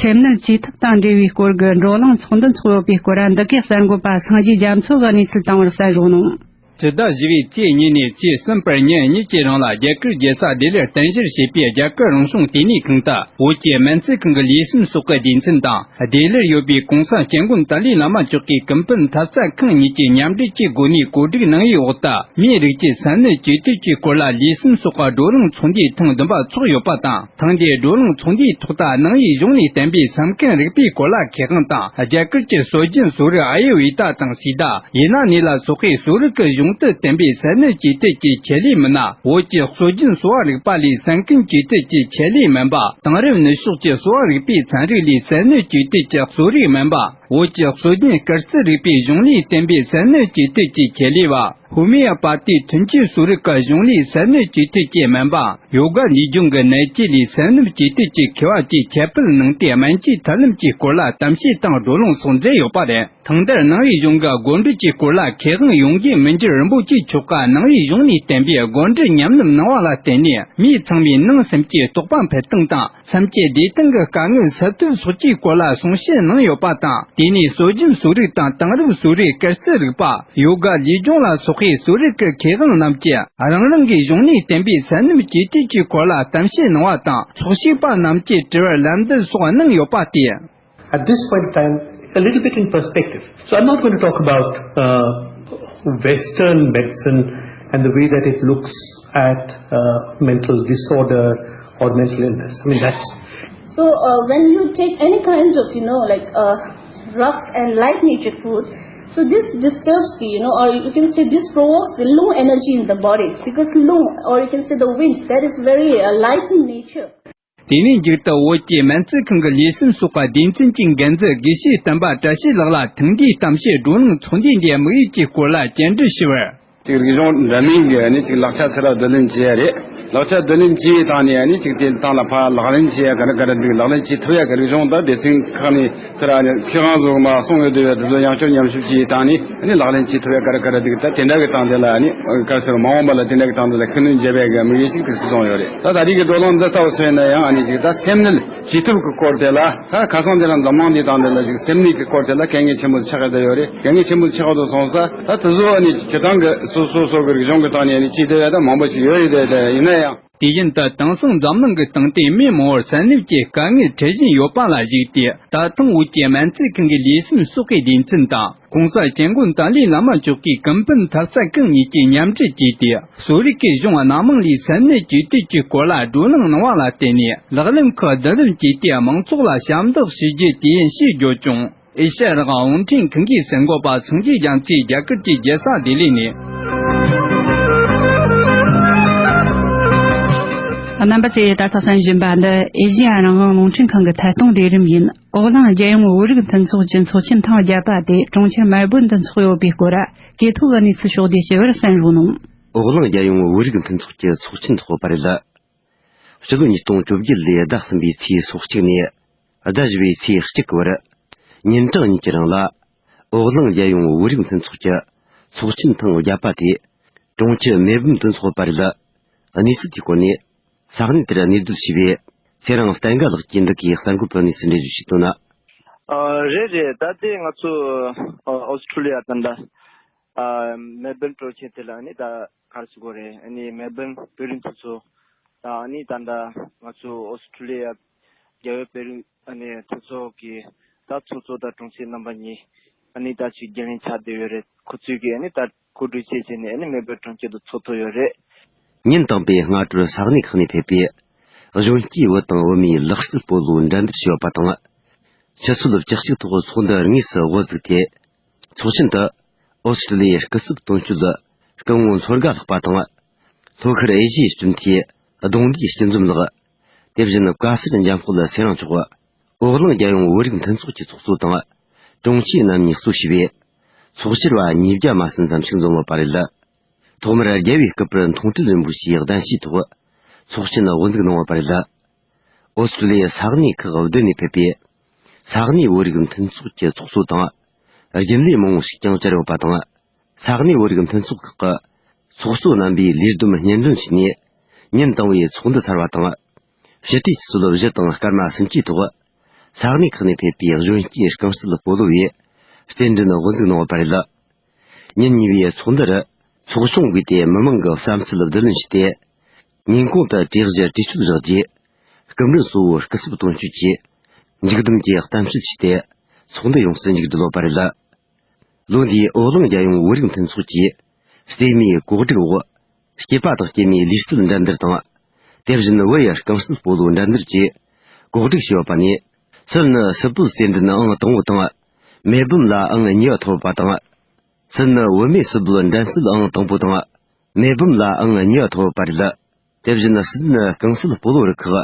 སེམས་ནད་ཇུས་ཐབས་དང་འབྲེལ་བའི་སྐོར་གྱི་བགྲོ་གླེང་ཚོགས་འདུ་འཚོགས་ཡོད་པའི་སྐོར། འདི་གའི་གསར་འགོད་པ་སངས་རྒྱས་རྒྱ་མཚོ་གིས་གནས་ཚུལ་བཏང་བར་གསན་རོགས་གནང་། སྤྱི་ཟླ་བཞི་པའི་ཚེས་གཉིས་ནས་ཚེས་གསུམ་བར་ཉིན་གཉིས་ཀྱི་རིང་ལ་རྒྱ་གར་རྒྱལ་ས་ལྡི་ལིར་རྟེན་གཞིར་བྱས་པའི་རྒྱ་གར་རང་བྱུང་ལྟེ་གནས་ཁང་དུ། བོད་ཀྱི་སྨན་རྩིས་ཁང་གི་ལས་སེམས་སོགས་ཀྱི་སྡེ་ཚན་དང་། ལྡི་ལིར་ཡོད་པའི་གོང་ས་སྐྱབས་མགོན་ཏཱ་ལའི་བླ་མ་མཆོག་གི་ཀུན་ཕན་ཐེབས་རྩ་ཁང་གཉིས་ཀྱིས་མཉམ་འབྲེལ་གྱི་སྒོ་ནས་གོ་སྒྲིག་གནང་བའི་འོག་ཏུ། མིའི་རིགས་ཀྱི་སེམས་ནད་ཇུས་གཏོད་ཀྱི་སྐོར་ལ་ལས་སེམས་སོགས་ཀྱི་བགྲོ་གླེང་ཚོགས་འདུའི་ཐེངས་བདུན་པ་འཚོགས་ཡོད་པ་དང་། ཐེངས་འདིའི་བགྲོ་གླེང་ཚོགས་འདུའི་ཐོག་ཏུ། ནང་པའི་གཞུང་ནས་བསྟན་པའི་སེམས་ཁམས་རིག་པའི་སྐོར་ལ་མཁས་དབང་དང་། རྒྱ་གར་གྱི་སྲོལ་རྒྱུན་གསོ་རིག་ཨ་ཡུར་ཝེ་ད་དང་སིད་ད། ཡེ་ན་ནི་ལ་སོགས་པའི་གསོ་རིག་གི་གཞུང་དུ་བསྟན་པའི་སེམས་ནད་ཇུས་གཏོད་ཀྱི་ཆེད་ལས་མི་སྣ། བོད་ཀྱི་སྲོལ་རྒྱུན་གསོ་བ་རིག་པ་ལས་སེམས་ཁམས་ཇུས་གཏོད་ཀྱི་ཆེད་ལས་སྨན་པ། དེང་རབས་ནུབ་ཕྱོགས་ཀྱི་གསོ་བ་རིག་པའི་ཚན་རིག་ལས་སེམས་ནད་ཇུས་གཏོད་ཀྱི་གསོ་རིག་སྨན་པ། བོད་ཀྱི་སྲོལ་རྒྱུན་སྐར་རྩིས་རིག་པའི་གཞུང་ལས་བསྟན་པའི་སེམས་ནད་ཇུས་གཏོད་ཀྱི་ཆེད་ལས་པ། ཧུ་མེ་ཡ་པ་ཏིའི་ཐོན་སྐྱེད་གསོ་རིག་གི་གཞུང་ལས་སེམས་ནད་ཇུས་གཏོད་ཀྱི་སྨན་པ། ཡོ་ག་ལུས་སྦྱོང་གི་ནད་བཅོས་ལས་སེམས་ནད་ཇུས་གཏོད་ཀྱི་མཁས་པ་བཅས་ཁྱབ་སྤེལ་གནང་སྟེ། སྨན་བཅོས་ཐབས་ལམ་གྱི་སྐོར་ལ་གཏམ་བཤད་དང་བགྲོ་གླེང་སོགས་མཛད་ཡོད་པ་རེད། ཐེངས་འདིར་ནང་པའི་གཞུང་གི་སྒོ་འབྲུ་གྱི་སྐོར་ལ་མཁས་དབང་ཡོངས་རྒྱན་མི་འགྱུར་རིན་པོ་ཆེ་མཆོག་གིས། ནང་པའི་གཞུང་ནས་བསྟན་པའི་སྒོ་འབྲུ་ཉམས་ལེན་གནང་བ་ལ་བརྟེན་ནས། མིའི་ཚང་མའི་ནང་སེམས་ཀྱི་རྟོགས་པ་འཕེལ་སྟངས་དང་། སེམས་ཀྱི་བདེ་ཐང་གི་དཀའ་ངལ་སེལ་ཐབས་སོགས་ཀྱི་སྐོར་ལ་གསུང་བཤད་གནང་ཡོད་པ་དང་། དེ་ནས་སྲོལ་རྒྱུན་གསོ་རིག་དང་། དེང་རབས་གསོ་རིག་སྐར་རྩིས་རིག་པ། ཡོ་ག་ལུས་སྦྱོང་ལ་སོགས་པའི་གསོ་རིག་གི་མཁས་དབང་རྣམས་ཀྱིས། རང་རང་གི་གཞུང་ནས་བསྟན་པའི་སེམས་ནད་ཇུས་གཏོད་ཀྱི་སྐོར་ལ་གཏམ་བཤད་གནང་བ་དང་། ཚོགས་ཞུགས་པ་རྣམས་ཀྱིས་དྲི་བར་ལན་འདེབས་སོགས་གནང་ཡོད་པ་སྟེ། At this point in time, a little bit in perspective. So I'm not going to talk about uh, Western medicine and the way that it looks at uh, mental disorder or mental illness. I mean, that's So uh, when you take any kind of, you know, like uh, rough and light nature food, so this disturbs the, you know, or you can say this provokes the low energy in the body because low, or you can say the wind, that is very uh, light in nature. དེ་ནས་མཇུག་ཏུ་བོད་ཀྱི་སྨན་རྩིས་ཁང་གི་ལས་སེམས་སོགས་པ་སྡེ་ཚན་གྱི་འགན་འཛིན་དགེ་བཤེས་བསྟན་པ་བཀྲ་ཤིས་ལགས་ལ་ཐེངས་འདིའི་གཏམ་བཤད་བགྲོ་གླེང་ཚོགས་འདུའི་འདིའི་དམིགས་ཡུལ་གྱི་སྐོར་ལ་བཅར་འདྲི་ཞུས་པར། ཅིག་རིག་གཞུང་འདྲ་མིན་གྱི་ནི་ཅིག་ལག་ཆ་ཚུར་བསྡུ་ལེན་བྱས་རེད། ལག་ཆ་བསྡུ་ལེན་བྱས་བཏང་ནས་ནི་ཅིག་དེ་སྟེང་ལ་ཕར་ལག་ལེན་བྱས་ཡ་ག་རེ་ག་རེ་འདུག་ལག་ལེན་བྱེད་ཐུབ་ཡ་གི་རིག་གཞུང་དང་སྡེ་ཚན་ཁག་ནས་ཚུར་ནི་མཁས་དབང་ཚོ་མར་གསུང་ཡོད་དུས་དེ་ཚོ་ཡང་བསྐྱར་ཉམས་ཞིབ་བྱས་བཏང་ནས་ནི་ལག་ལེན་བྱེད་ཐུབ་ཡ་ག་རེ་ག་རེ་འདུག་ད་དེ་འདྲ་གི་སྟེང་དེ་ལ་ནི་ག་རེ་ཟེར་མ་འོངས་པ་ལ་དེ་འདྲ་གི་སྟེང་དེ་ལ་ཤུགས་སྣོན་བརྒྱབ་ཡ་གི་དམིགས་ཡུལ་ཞིག་དེ་སུ་བཟུང་ཡོད་རེད། ད་ད་རེས་ཀྱི་བགྲོ་གླེང་འདི་ལྟ་བུ་བྱས་ན་ཡང་ཨ་ནི་ཅིག་ད་སེམས་ནད་ཇུས་ཐབས་ཀྱི་སྐོར་དེ་ལ་ད་ཁ་སང་དེ་རིང་འཛམ་གླིང་འདིའི་སྟེང་དེ་ལ་ཅིག་སེམས་ནད་ཀྱི་སྐོར་དེ་ལ་གལ་གནད་ཆེན་པོ་ཆགས་བསྡད་ཡོད་རེད། གལ་གནད་ཆེན་པོ་ཆགས་འདུག་སོང་ཙང་ད་དེ་ཚོ་ནི་སྤྱིར་བཏང་གི་སོ་སོ་སོ་གི་རིག་གཞུང་གི་སྟེང་ནས་ནི་བྱས་བསྡད་ཡ་ད་མང་པོ་ཞིག་ཡོད་རེད། དེ་དེ་ཡིན་ན་ཡང་། དེ་བཞིན་དུ་དེང་སང་འཛམ་གླིང་གི་སྟེང་དུ་མི་མང་བོར་སེམས་ནད་ཀྱི་དཀའ་ངལ་འཕྲད་བཞིན་ཡོད་པ་ལ་གཞིགས་ཏེ། ད་ཐེངས་བོད་ཀྱི་སྨན་རྩིས་ཁང་གི་ལས་སེམས་སོགས་ཀྱི་སྡེ་ཚན་དང་། གོང་ས་སྐྱབས་མགོན་ཏཱ་ལའི་བླ་མ་མཆོག་གི་ཀུན་ཕན་ཐེབས་རྩ་ཁང་གཉིས་ཀྱིས་མཉམ་འབྲེལ་བྱས་ཏེ། གསོ་རིག་གི་གཞུང་སྣ་མང་ལས་སེམས་ནད་ཇུས་གཏོད་ཀྱི་སྐོར་ལ་བགྲོ་གླེང་གནང་བ་ལ་བརྟེན་ནས། ལག་ལེན་ཁག་བསྡུ་ལེན་བྱས་ཏེ། མང་ཚོགས་ལ་ཞབས་འདེགས་ཞུ་རྒྱུ་དེ་ཡིན་ཞེས་བརྗོད་བྱུང་། ཨེ་ཤ་ཡ་རང་དབང་རླུང་འཕྲིན་ཁང་གི་གསར་འགོད་པ་སངས་རྒྱས་རྒྱ་མཚོས་རྒྱ་གར་གྱི་རྒྱལ་ས་ལྡི་ལི་ནས། རྣམ་པ་ཚོས་ད་ལྟ་གསན་བཞིན་པ་འདི་ཨེ་ཤ་ཡ་རང་དབང་རླུང་འཕྲིན་ཁང་གི་ཐད་གཏོང་ལས་རིམ་ཡིན། འོག་གླིང་རྒྱལ་ཡོངས་བོད་རིགས་མཐུན་ཚོགས་ཀྱི་ཚོགས་ཆེན་ཐེངས་བརྒྱད་པ་དེ་གྲོང་ཁྱེར་མེལ་སྦུན་དུ་འཚོགས་ཡོད་པའི་སྐོར། གོ་ཐོས་གི་གནས་ཚུལ་ཕྱོགས་བསྡུས་ཞུ་བར་གསན་རོགས་གནང་། འོག་གླིང་རྒྱལ་ཡོངས་བོད་རིགས་མཐུན་ཚོགས་ཀྱི་ཚོགས་ཆེན་འཚོགས་པ་རེད། སྤྱི་ལོ་ཉིས་སྟོང་བཅོ་བརྒྱད་ལོའི་ཟླ་གསུམ་པའི་ཚེས་སོ་གཅིག་ནས་ཟླ་བཞི་བའི་ཚེས་གཅིག་གི་བར། ཉིན་གྲངས་གཉིས་ཀྱི་རིང་ལ། འོག་གླིང་རྒྱལ་ཡོངས་བོད་རིགས་མཐུན་ཚོགས་ཀྱི་ཚོགས་ཆེན་ཐེངས་བརྒྱད་པ་དེ་གྲོང་ཁྱེར་མེལ་སྦུན་དུ་འཚོགས་པ་རེད། གནས་ཚུལ་དེའི་སྐོར་ནས་ས་གནས་དེར་གནས་སྡོད་བྱས་པའི་ཚེ་རིང་བསྟན་དགའ་ལགས་ཀྱིས་འདི་གའི་གསར་འགོད་པ་ནས་འདྲི་རྒྱུ་ཞིག་བཏོན་ན། ཨ། རེད་རེད། ད་ལྟའི་ང་ཚོ་ཨ་ཨོ་སི་ཁྲུ་ལི་ཡ་དང་འདྲ། ཨ། མེལ་སྦུན་གྲོང་ཁྱེར་དེ་ལ་ནི་ད་ག་རེ་ཟེར་དགོས་རེད། ཨ་ནི་མེལ་སྦུན་བོད་རིགས་མཐུན་ཚོགས་དང་ཨ་ནི་ད་ལྟ་ང་ཚོ་ཨོ་སི་ཁྲུ་ལི་ཡ་རྒྱལ་བའི་བོད་རིགས་ཨ་ནི་མཐུན་ཚོགས་ཀྱི་ད་ཚོགས་གཙོ་དང་དྲུང་ཆེ་རྣམ་པ་གཉིས་ཨ་ནི་ད་ཅིག་རྒྱུན་ལས་ཆགས་བསྡད་ཡོད་རེད། ཁོ་ཚོས་ཀྱིས་ཨ་ནི་ད་གོ་སྒྲིག་བྱས་བྱས་ནས་ཨ་ནི་མེལ་སྦུན་གྲོང་ཁྱེར་དུ་ཚོགས་ཐུབ་ཡོད་རེད། ཉིན་དང་པོའི་སྔ་དྲོར་ས་གནས་ཁག་ནས་ཕེབས་པའི་ གཞོན་སྐྱེས་བུ་དང་བུད་མེད་ལག་རྩལ་སྤོ་ལོ་འགྲན་བསྡུར་བྱས་པ་དང་། ཕྱི་ཚུལ་བཅུ་གཅིག་ཐོག་ཚོགས་འདུ་དངོས་སུ་དབུ་བཙུགས་ཏེ། ཚོགས་ཆེན་དུ་ཨོ་སི་ཀྲི་ལི་ཡའི་སྐུ་ཚབ་དོན་གཅོད་སྐུ་ངོ་མཚོ་དགའ་ལྷག་པ་དང་། ལྷོ་ཤར་ཨེ་ཤི་ཡའི་སྤྱི་འཐུས་གདོང་འདུས་སྐྱིད་འཛོམས་ལགས། དེ་བཞིན་བཀའ་ཟུར་འཇམ་དཔལ་ཚེ་རིང་མཆོག་འོག་གླིང་རྒྱལ་ཡོངས་བོད་རིགས་མཐུན་ཚོགས་ཀྱི་ཚོགས་གཙོ་དང་། དྲུང་ཆེ་རྣམ་གཉིས་གཙོ་བྱས་པའི་ཚོགས་བཅར་བ་ཉིས་བརྒྱ་མ་ཟིན་ཙམ་ཞིག་འཛོམས་ཡོད་པ་རེད། ཐོག་མར་རྒྱལ་བའི་སྐུ་པར་མཐོང་གྲོལ་རིན་པོ་ཆེའི་གདན་ཞུའི་ཐོག་ཚོགས་ཆེན་དབུ་འཛུགས་གནང་བ་རེད། ཨོ་སི་ཀྲི་ལི་ཡའི་ས་གནས་ཁག་བདུན་ནས་ཕེབས་པའི་ས་གནས་བོད་རིགས་མཐུན་ཚོགས་ཀྱི་ཚོགས་གཙོ་དང་། རྒྱུན་ལས་མང་བོ་ཞིག་ཀྱང་བཅར་ཡོད་པ་དང་། ས་གནས་བོད་རིགས་མཐུན་ཚོགས་ཁག་གི་ཚོགས་གཙོ་རྣམ་པས་ལས་བསྡོམས་སྙན་སྒྲོན་བྱས་ནས། ཉིན་དང་པོའི་ཚོགས་འདུ་ཚར་བ་དང་། ཕྱི་དྲོའི་ཆུ་ཚོད་བཞི་དང་སྐར་མ་སུམ་ཅུའི་ཐོག་ས་གནས་ཁག་ནས་ཕེབས་པའི་གཞོན་སྐྱེས་རྐང་རྩེད་སྤོ་ལོ་བའི་རྩེད་འགྲན་དབུ་འཛུགས་གནང་བ་རེད། ཉིན་གཉིས་པའི་ཚོགས་འདུར་ཚོགས་ཆུང་བགོས་ཏེ་མི་མང་གི་བསམ་ཚུལ་བསྡུ་ལེན་བྱས་ཏེ། ཉིན་གུང་དུ་གྲོས་གཞི་གྲོས་ཆོད་བཞག་རྗེས། སྐུ་མགྲོན་གཙོ་བོ་སྐུ་ཚབ་དོན་གཅོད་ཀྱིས་མཇུག་བསྡོམས་ཀྱི་གཏམ་བཤད་བྱས་ཏེ། ཚོགས་འདུ་ཡོངས་སུ་མཇུག་བསྡུ་ལོ་པ་རེད། ལོ་འདིའི་ཨོ་གླིང་རྒྱལ་ཡོངས་བོད་རིགས་མཐུན་ཚོགས་ཀྱིས་རྩེད་མོའི་གོ་སྒྲིག་འོག་སྐྱེས་པ་དང་སྐྱེས་མའི་ལུས་རྩལ་འགྲན་བསྡུར་དང་། དེ་བཞིན་བུ་ཡི་རྐང་རྩེད་སྤོ་ལོ་འགྲན་བསྡུར་བཅས་གོ་སྒྲིག་བྱས་ཡོད་པ་ནས། སུད་ནི་སིལ་བུར་རྩེད་འགྲན་ཨང་དང་པོ་དང་། མེ་བུམ་ལ་ཨང་གཉིས་པ་ཐོབ་པ་དང་། སུད་ནི་བུད་མེད་སིལ་བུར་འགྲན་རྩོད་ཨང་དང་པོ་དང་། མེ་བུམ་ལ་ཨང་གཉིས་པ་ཐོབ་པ་རེད། དེ་བཞིན་སུད་ནི་རྐང་རྩེད་སྤོ་ལོ་རུ་ཁག་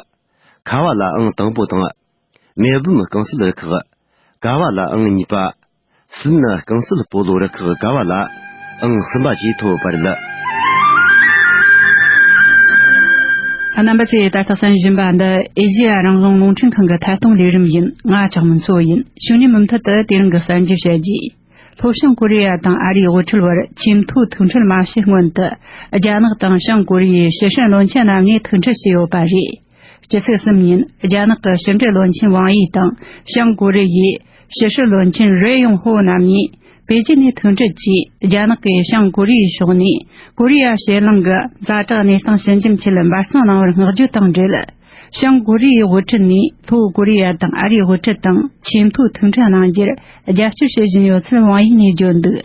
ཁ་བ་ལ་ཨང་དང་པོ་དང་། མེ་བུམ་རྐང་རྩེད་རུ་ཁག་ཀ་བ་ལ་ཨང་གཉིས་པ། སུད་ནི་རྐང་རྩེད་སྤོ་ལོ་རུ་ཁག་ཀ་བ་ལ་ཨང་གསུམ་པ་བཅས་ཐོབ་པ་རེད། རྣམ་པ་ཚོས་ད་ལྟ་གསན་བཞིན་པ་འདི་ཨེ་ཤེ་ཡ་རང་དབང་རླུང་འཕྲིན་ཁང་གི་ཐད་གཏོང་ལས་རིམ་ཡིན། ང་ལྕགས་མོ་མཚོ་ཡིན། ཞུ་སྙན་མུ་མཐུད་དུ་དེ་རིང་གི་གསར་འགྱུར་བཤད་རྒྱུ། ལྷོ་བྱང་ཀོ་རི་ཡ་དང་ཨ་རིའི་དབུ་ཁྲིད་བར་ཆེས་མཐོའི་ཐུག་འཕྲད་མ་བྱས་སྔོན་དུ། རྒྱ་ནག་དང་བྱང་ཀོ་རི་ཡའི་ཕྱི་སྲིད་བློན་ཆེན་རྣམ་གཉིས་ཐུག་འཕྲད་བྱས་ཡོད་པ་རེད། སྤྱི་ཚེས་གསུམ་ཉིན་རྒྱ་ནག་གི་ཕྱི་འབྲེལ་བློན་ཆེན་ཝང་ཡི་དང་བྱང་ཀོ་རི་ཡའི་ཕྱི་སྲིད་བློན་ཆེན་རེ་ཡོང་ཧོ་རྣམ་གཉིས་པེ་ཅིན་ནས་ཐུག་འཕྲད་ཀྱིས། རྒྱ་ནག་གིས་བྱང་ཀོ་རི་ཡའི་ཕྱོགས་ནས་ཀོ་རི་ཡ་ཕྱེད་གླིང་གི་ཛ་དྲག་གནས་སྟངས་ཞི་འཇམ་ཆེད་འབད་བརྩོན་གནང་བར་བསྔགས་བརྗོད་དང་འབྲེལ། བྱང་ཀོ་རི་ཡའི་དབུ་ཁྲིད་ནས་ལྷོ་ཀོ་རི་ཡ་དང་ཨ་རིའི་དབུ་ཁྲིད་དང་ཆེས་མཐོའི་ཐུག་འཕྲད་གནང་རྒྱུར་རྒྱབ་སྐྱོར་བྱེད་བཞིན་ཡོད་ཚུལ་ཝང་ཡིས་ནས་བརྗོད་འདུག་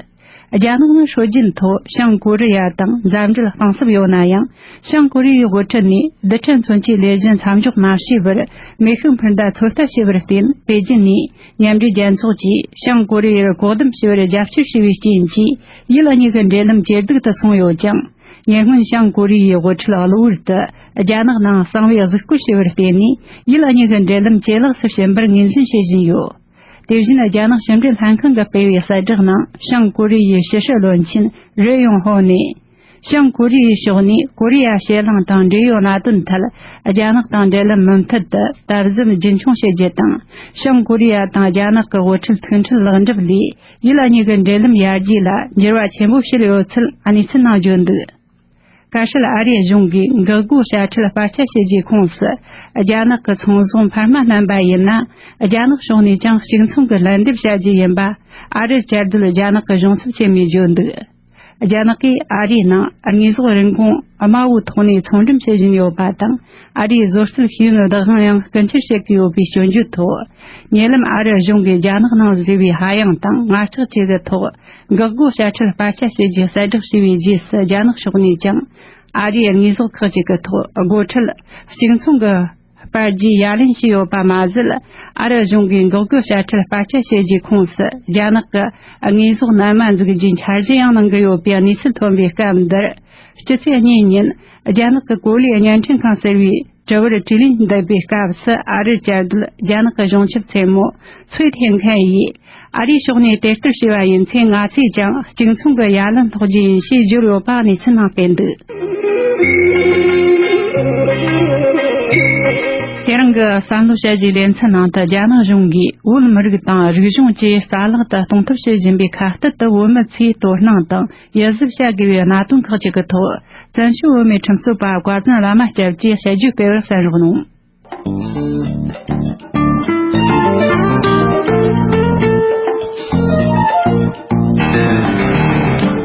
རྒྱ་ནག་ནི་སྲོལ་རྒྱུན་ཐོག་བྱང་ཀོ་རི་ཡ་དང་མཛའ་འབྲེལ་གཏིང་ཟབ་ཡོད་ན་ཡང་། བྱང་ཀོ་རི་ཡའི་དབུ་ཁྲིད་ནས་རྡུལ་ཕྲན་མཚོན་ཆའི་ལས་གཞི་མཚམས་འཇོག་མ་བྱས་པར་མེ་ཤུགས་འཕུར་མདའ་ཚོད་ལྟ་བྱས་པར་བརྟེན། པེ་ཅིན་ནས་མཉམ་འབྲེལ་རྒྱལ་ཚོགས་ཀྱིས་བྱང་ཀོ་རི་ཡར་བཀག་སྡོམ་བྱས་པར་རྒྱབ་སྐྱོར་བྱས་པའི་རྐྱེན་གྱིས། ཡུལ་གཉིས་ཀྱི་འབྲེལ་ལམ་ཇེ་སྡུག་ཏུ་སོང་ཡོད་ཀྱང་། ཉེ་སྔོན་བྱང་ཀོ་རི་ཡའི་དབུ་ཁྲིད་གློ་བུར་དུ་རྒྱ་ནག་ནང་གསང་བའི་གཟིགས་སྐོར་བྱས་པར་བརྟེན་ནས། ཡུལ་གཉིས་ཀྱི་འབྲེལ་ལམ་ཇེ་ལེགས་སུ་ཕྱིན་པར་ངོས་འཛིན་བྱེད་བཞིན་ཡོད། དེ་བཞིན་རྒྱ་ནག་ཕྱི་འབྲེལ་ལྷན་ཁང་གིས་སྤེལ་བའི་གསལ་བསྒྲགས་ནང་། བྱང་ཀོ་རི་ཡའི་ཕྱི་སྲིད་བློན་ཆེན་རེ་ཡོང་ཧོ་ནས། བྱང་ཀོ་རི་ཡའི་ཕྱོགས་ནས་ཀོ་རི་ཡ་ཕྱེད་གླིང་དང་འབྲེལ་ཡོད་གནད་དོན་ཐད། རྒྱ་ནག་དང་འབྲེལ་ལམ་མུ་མཐུད་དུ་དམ་ཟབ་རྒྱུན་འཁྱོངས་བྱེད་རྒྱུ་དང་། བྱང་ཀོ་རི་ཡ་དང་རྒྱ་ནག་གི་དབུ་ཁྲིད་ཐུག་འཕྲད་ལེགས་འགྲུབ་ལས། ཡུལ་གཉིས་ཀྱི་འབྲེལ་ལམ་ཡར་རྒྱས་ལ་འགྱུར་བ་ཆེན་པོ་བྱུང་ཡོད་ཚུལ་གནས་ཚུལ་ནང་བརྗོད་འདུག་བཀའ་ཤག་ཨ་རིའི་གཞུང་གིས་འགག་སྒོ་དཔྱ་ཁྲལ་སྤར་ཆ་བྱེད་རྒྱུའི་ཁོངས་སུ། རྒྱ་ནག་གི་ཚོང་ཟོག་འཕར་མ་བསྣམས་པ་ཡིན་ན། རྒྱ་ནག་ཕྱོགས་ནས་ཀྱང་གཅིག་མཚུངས་ཀྱི་ལན་འདེབས་བྱ་རྒྱུ་ཡིན་པ། ཨ་རིར་བཅའ་སྡོད་རྒྱ་ནག་གི་གཞུང་ཚབ་ཆེན་མོས་བརྗོད་འདུག་རྒྱ་ནག་གིས་ཨ་རིའི་ནང་དངོས་ཟོག་རིན་གོང་དམའ་བོའི་ཐོག་ནས་ཚོང་འགྲེམས་བྱེད་བཞིན་ཡོད་པ་དང་། ཨ་རིའི་བཟོ་རྩལ་ཤེས་ཡོན་བདག་དབང་ཡང་སྐུ་འཁྱེར་བྱེད་ཀྱི་ཡོད་པའི་སྐྱོན་བརྗོད་ཐོག་ཉེ་ལམ་ཨ་རི་གཞུང་གིས་རྒྱ་ནག་ནང་བཟོས་པའི་ཧ་ཡང་དང་ངར་ལྕགས་བཅས་ཀྱི་ཐོག་འགག་སྒོ་དཔྱ་ཁྲལ་སྤར་ཆ་བྱེད་རྒྱུའི་གསལ་བསྒྲགས་བྱས་པའི་རྗེས་སུ། རྒྱ་ནག་ཕྱོགས་ནས་ཀྱང་ཨ་རིའི་དངོས་ཟོག་ཁག་ཅིག་གི་ཐོག་སྒོ་ཁྲལ་གཅིག་མཚུངས་ཀྱི་སྤར་རྒྱུའི་ཡ་ལན་བྱས་ཡོད་པ་མ་ཟད། ཨ་རི་གཞུང་གིས་འགག་སྒོ་དཔྱ་ཁྲལ་སྤར་ཆ་བྱེད་རྒྱུའི་ཁོངས་སུ་རྒྱ་ནག་གི་དངོས་ཟོག་སྣ་མང་འཛུགས་རྒྱུའི་འཆར་གཞི་ཡང་གནང་གི་ཡོད་པའི་གནས་ཚུལ་ཐོན་པའི་སྐབས་འདིར། སྤྱི་ཚེས་གཉིས་ཉིན་རྒྱ་ནག་གི་གོ་ལའི་བརྙན་འཕྲིན་ཁང་ཟེར་བའི་དྲི་བར་དྲིས་ལན་འདེབས་པའི་སྐབས་སུ། ཨ་རིར་བཅའ་སྡོད་རྒྱ་ནག་གི་གཞུང་ཚབ་ཆེན་མོ་ཚུའེ་ཐེན་ཁན་ཡིས། ཨ་རིའི་ཕྱོགས་ནས་དེ་ལྟར་བྱས་པ་ཡིན་ཚེ། ང་ཚོས་ཀྱང་གཅིག་མཚུངས་ཀྱི་ཡ་ལན་སློག་རྒྱུ་ཡིན་ཞེས་བརྗོད་ཡོད་པ་གནས་ཚུལ་ནང་སྤེལ་འདུག་དེ་རིང་གི་བསམ་བློ་དཔྱད་གཞིའི་ལེ་ཚན་ནང་དུ། རྒྱ་ནག་གཞུང་གིས་བོད་མི་རིགས་དང་རིག་གཞུང་བཅས་རྩ་བརླག་ཏུ་གཏོང་ཐབས་བྱེད་བཞིན་པའི་ཁ་གཏད་དུ། བོད་མི་ཚོས་དོ་སྣང་དང་ཡིད་གཟབ་བྱ་དགོས་པའི་གནད་དོན་ཁག་ཅིག་གི་ཐོག་བཙན་བྱོལ་བོད་མིའི་ཁྲིམས་རྩོད་པ་བཀའ་བཙུན་བླ་མ་སྐྱབས་ཀྱིས་དཔྱད་བརྗོད་སྤེལ་བར་གསན་རོགས་གནང་།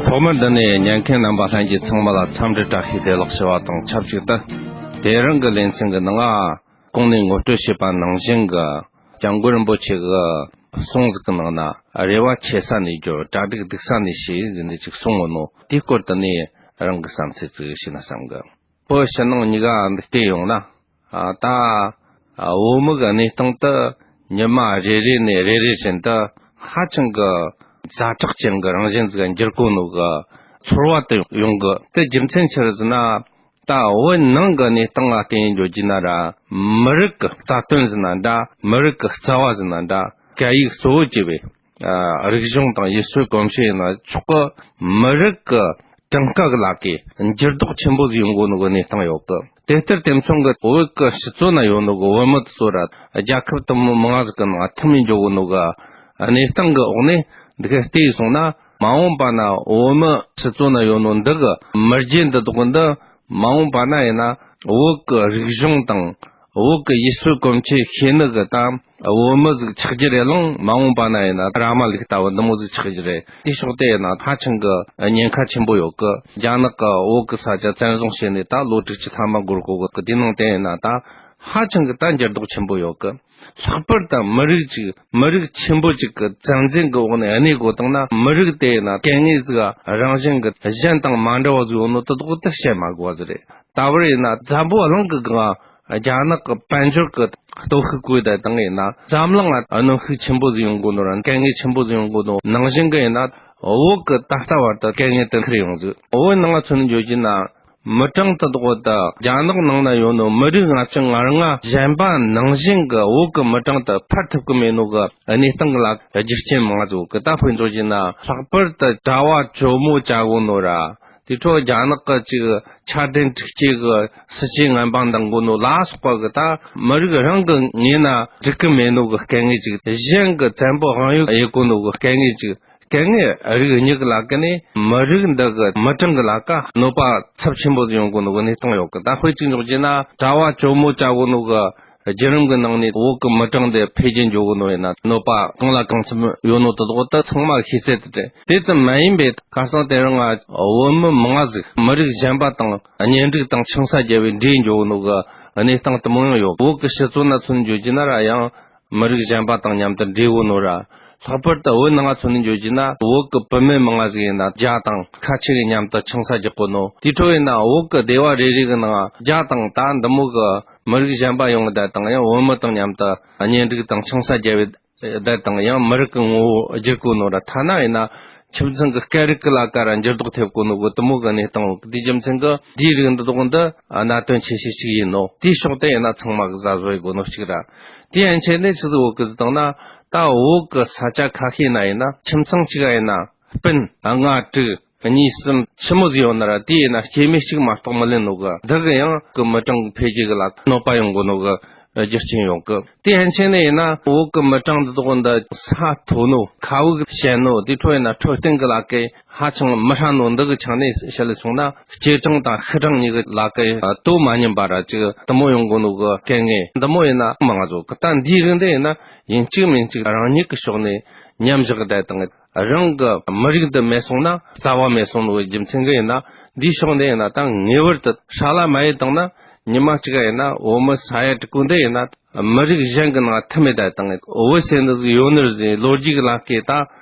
ཐོག་མར་འདི་ནས་ཉན་མཁན་རྣམ་པ་ལྷན་རྒྱས་ཚང་མ་ལ་འཚམས་འདྲི་བཀྲ་ཤིས་བདེ་ལེགས་ཞུ་བ་དང་ཆབས་ཅིག་ཏུ། དེ་རིང་གི་ལེ་ཚན་གྱི་ནང་ང་གོང་ནས་ངོ་སྤྲོད་བྱས་པ་ནང་བཞིན་གྱི་སྐྱབས་མགོན་རིན་པོ་ཆེ་གི་གསུང་ཟིག་གི་ནང་ན། རེ་བ་ཆེ་ས་ནས་སྦྱོར། གྲ་སྒྲིག་སྡུག་ས་ནས་བྱེད་ཟེར་ནས་ཅིག་གསུངས་ཡོད་ནོ། དེའི་སྐོར་དུ་ནས་རང་གི་བསམ་ཚུལ་ཅིག་བཤད་ན་བསམ་གི། བོད་ཕྱི་ནང་གཉིས་ཀ་འདུག་བལྟས་ཡོང་ན། ད་བོད་མི་གི་གནས་སྟངས་དེ་ཉི་མ་རེ་རེ་ནས་རེ་རེ་བཞིན་དུ་ཧ་ཅང་གི་ཛ་དྲག་ཅན་གྱི་རང་བཞིན་ཟིག་འགྱུར་གོ་ནོ་གི་ཚོར་བ་དེ་ཡོང་གི། དེ་རྒྱུ་མཚན་ཆི་རེད་ཟེར་ན། ད་བོད་ནང་གི་གནས་སྟངས་ལ་བལྟས་ཡིན་འགྱོ་རྒྱུ་ན་ར། མི་རིགས་ཀྱི་རྩ་དོན་ཟེར་ན་འདྲ། མི་རིགས་ཀྱི་རྩ་བ་ཟེར་ན་འདྲ། སྐད་ཡིག་གཙོ་བོ་བྱས་པའི་ཨ་རིག་གཞུང་དང་ཡུལ་སྲོལ་གོམས་གཤིས་ཡིན་ན་ཆོག་གི། མི་རིགས་ཀྱི་གྲངས་ཀ་གི་ལ་ཀའི་འགྱུར་ལྡོག་ཆེན་པོ་ཟིག་ཡོང་གོ་ནོ་གི་གནས་སྟངས་ཡོད་གི། དེ་ལྟར་དེ་མཚུངས་ཀྱི་བོད་ཀྱི་སྤྱི་ཚོགས་ན་ཡོད་ནོ་གི་བོད་མི་དེ་ཚོ་ར་རྒྱལ་ཁབ་དེ་མོ་མང་ཟིག་གི་ནང་ཐིམ་ཡིན་འགྱོ་གོ་ནོ་གི་གནས་སྟངས་ཀྱི་འོག་ནས་འདི་ག་བལྟས་སོང་ན། མ་འོངས་པ་ན་བོད་མི་སྤྱི་ཚོགས་ན་ཡོད་ནོ་འདི་གི་མི་རྒྱུད་འདི་དག་འདི་མ་འོངས་པ་ན་ཡིན་ན་བོད་ཀྱི་རིག་གཞུང་དང་བོད་ཀྱི་ཡུལ་སྲོལ་གོམས་གཤིས་ཤེས་ནི་གི་ད་བོད་མི་ཟིག་ཆགས་རྒྱུ་རེད་ལང་། མ་འོངས་པ་ན་ཡིན་ན་ར་མ་ལུག་ལྟ་བུ་འདི་མོ་ཟིག་ཆགས་རྒྱུ་རེད། དེའི་ཕྱོགས་དེ་ཡིན་ན་ཧ་ཅང་གི་ཉེན་ཁ་ཆེན་པོ་ཡོད་གི། རྒྱ་ནག་གི་བོད་ཀྱི་ས་ཆ་བཙན་བཟུང་བྱས་ནས་ད་ལོ་དྲུག་ཅུ་ཐམ་པ་འགོར་གོ་གི། དེ་ནང་དེ་ཡིན་ན་ད་ཧ་ཅང་གི་ད་འགྱུར་ལྡོག་ཆེན་པོ་ཡོད་གི། ལྷག་པར་དུ་མི་རིགས་གཅིག་མི་རིགས་ཆེན་པོ་གཅིག་གི་བཙན་འཛུལ་གྱི་འོག་ནས་གནས་དགོས་བཏང་ན། མི་རིགས་དེ་ཡིན་ན་སྐད་ངན་ཟིག་རང་བཞིན་གྱི་གཞན་དང་མ་འདྲ་བ་ཟིག་ཡོད་ནོ་དེ་དག་དེ་བཤད་མ་དགོས་པ་ཟིག་རེད། ད་བར་ཡིན་ན་འཛམ་བུ་གླིང་གི་སྒང་རྒྱ་ནག་གི་དཔལ་འབྱོར་གྱི་སྟོབས་ཤུགས་བཀོལ་བསྡད་བཏང་ཡིན་ན། འཛམ་གླིང་ལ་གནོན་ཤུགས་ཆེན་པོ་ཟིག་ཡོང་གོ་ནོ་ར་སྐད་ངན་ཆེན་པོ་ཟིག་ཡོང་གོ་ནོ་ནང་བཞིན་གྱི་ཡིན་ན། བོད་ཀྱི་ད་ལྟ་བར་དུ་སྐད་ངན་དེ་འཁུར་ཡོང་ཟིག་བོད་ནང་ལ་མཚོན་ནས་འཇོག་རྒྱུ་ན། མི་གྲངས་དེ་དག་ད་རྒྱ་ནག་ནང་ན་ཡོད་ནོ་མི་རིགས་ལྔ་བཅུ་ང་ལྔ་གཞན་པ་ནང་བཞིན་གྱི་བོད་ཀྱི་མི་གྲངས་དེ་འཕར་ཐུབ་ཀྱི་མེད་ནོ་གི་གནས་སྟངས་ལ་རྒྱུ་རྐྱེན་མང་ཟིག་གི། ད་དཔེ་འཇོག་རྒྱུ་ན། ལྷག་པར་དུ་གྲྭ་བ་ཇོ་མོ་བྱ་གོ་ནོ་ར། དེ་འཕྲོ་རྒྱ་ནག་གི་ཅིག་ཆ་ལྡན་འཁྲུག་ཆས་གི་སྲིད་ཇུས་ངན་པ་འདང་གོ་ནོ་ལ་སོགས་པ་གི། ད་མི་རིགས་རང་གི་ངོས་ན་འགྲིག་གི་མེད་ནོ་གི་སྐད་ངན་ཅིག་གཞན་གི་བཙན་པོ་དབང་ཡོད་ཡེ་གོ་ནོ་གི་སྐད་ངན་ཅིག་སྐད་ངན་རིགས་གཉིས་ཀྱི་ལ་ཀ་ནས་མི་རིགས་འདི་གི་མི་གྲངས་ཀྱི་ལ་ཀ་གནོད་པ་ཚབས་ཆེན་པོ་ཡོང་གོ་ནོ་གི་གནས་སྟངས་ཡོད་གི། ད་དཔེ་གཅིག་འཇོག་རྒྱུ་ན། གྲྭ་བ་ཇོ་མོ་བྱ་གོ་ནོ་གི་བརྒྱུད་རིམ་གྱི་ནང་ནས་བོད་ཀྱི་མི་གྲངས་འདི་འཕེལ་རྒྱས་འགྱོ་གོ་ནོ་ཡིན་ན། གནོད་པ་གང་ལ་གང་འཚམ་ཡོད་ནོ་དེ་དག་ད་ཚང་མ་ཤེས་གསལ་དེ་རེད། དེ་ཙམ་མ་ཡིན་པའི་ཁ་སང་དེ་རིང་ང་བོད་མི་མང་ཟིག་མི་རིགས་གཞན་པ་དང་གཉེན་སྒྲིག་དང་ཆང་ས་བརྒྱབ་པའི་འདྲེས་འགྱོ་གོ་ནོ་གི་གནས་སྟངས་དེ་མོ་ཡང་ཡོད། བོད་ཀྱི་སྤྱི་ཚོགས་ན་མཚོན་འཇོག་རྒྱུ་ན་ར་ཡང་། མི་རིགས་གཞན་པ་དང་མཉམ་དུ་འདྲེས་གོ་ནོ་ར། ལྷག་པར་དུ་བོད་ནང་ང་མཚོན་ནས་འཇོག་རྒྱུ་ན། བོད་ཀྱི་བུད་མེད་མང་ང་ཟིག་ཡིན་ན་རྒྱ་དང་ཁ་ཆེ་གི་མཉམ་དུ་ཆང་ས་རྒྱག་གོ་ནོ། དེ་འཕྲོ་ཡིན་ན་བོད་ཀྱི་སྡེ་བ་རེ་རེ་གི་ནང་རྒྱ་དང་ད་འདི་མོ་གི་མི་རིགས་གཞན་པ་ཡོང་བསྡད་དང་། ཡང་བོད་མི་དང་མཉམ་དུ་གཉེན་སྒྲིག་དང་ཆང་ས་བརྒྱབ་བསྡད་དང་། ཡང་མི་རིགས་ཀྱི་ངོ་བོ་བསྒྱུར་གོ་ནོ་ར། ཐ་ན་ཡིན་ན་ཁྱིམ་ཚང་གི་སྐད་རིགས་ཀྱི་ལ་ཀ་ར་འགྱུར་ལྡོག་ཐེབས་གོ་ནོ་གི་དེ་མོ་གི་གནས་སྟངས་ཡོད་གི། དེའི་རྒྱུ་མཚན་གྱིས་འདིའི་རིགས་འདི་དག་འདི་གནད་དོན་ཆེ་ཤོས་ཤིག་ཡིན་ནོ། དེའི་ཕྱོགས་དེ་ཡིན་ན་ཚང་མ་གི་གཟབ་གཟབ་ཡེད་དགོས་ནོ་གཅིག་ར། དེ་ཡན་ཆད་ནས་ཆི་ཟིག་བོད་ཀྱི་ཟིག་བཏང་ན། ད་བོད་ཀྱི་ས་ཆ་ཁ་ཤས་ན་ཡིན་ན་ཁྱིམ་ཚང་གཅིག་ག་ཡིན་ན་སྤུན་ལྔ་དྲུག་གཉིས་གསུམ་ཆི་མོ་ཟིག་ཡོད་ན་ར། དེ་ཡིན་ན་སྐྱེ་དམན་གཅིག་མ་གཏོགས་མི་ལེན་ནོ་གི། འདི་གི་ཡང་གི་མི་གྲངས་འཕེལ་རྒྱས་གི་ལ་གནོད་པ་ཡོང་གོ་ནོ་གི་རྒྱུ་རྐྱེན་ཡོང་གི། དེ་ཡན་ཆད་ནས་ཡིན་ན་བོད་གི་མི་གྲངས་འདི་དག་འདི་ས་མཐོ་ནོ། མཁའ་དབུགས་ཞན་ནོ། དེ་འཕྲོ་ཡིན་ན་འཕྲོད་བསྟེན་གི་ལ་ཀའི་ཧ་ཅང་མི་ཧྲ་ནོ། འདི་གི་ཆ་ནས་བཤད་ལས་སོང་ན། སྐྱེ་གྲངས་དང་ཤི་གྲངས་གཉིས་གི་ལ་ཀའི་དོ་མ་མཉམ་པ་ར་ཅིག་དེ་མོ་ཡོང་གོ་ནོ་གི་སྐད་ངན་འདི་མོ་ཡིན་ན་མང་ང་ཚོ་གི། ད་འདིའི་རིགས་འདི་ཡིན་ན་ཡིན་གཅིག་མིན་གཅིག་རང་ཉིད་ཀྱི་ཕྱོགས་ནས་མཉམ་བཞག་བསྡད་དང་། རང་གི་མི་རིགས་འདི་མེད་སོང་ན་རྩ་བ་མེད་སོང་ནོ་གི་རྒྱུ་མཚན་གི་ཡིན་ན། འདིའི་ཕྱོགས་འདི་ཡིན་ན་ད་ངེས་པར་དུ་ཧྲ་ལ་མ་ཡེད་བཏང་ན། ཉི་མ་གཅིག་ཡིན་ན་བོད་མི་ས་ཡ་དྲུག་གོ་འདི་ཡིན་ན་མི་རིགས་གཞན་གི་ནང་ཐིམ་མེད་བསྡད་དང་། བོད་ཟེར་ནི་ཟིག་ཡོད་ནི་རེད་ཟེར་ལོ་རྒྱུས་གི་ལ་ཀའི་ད་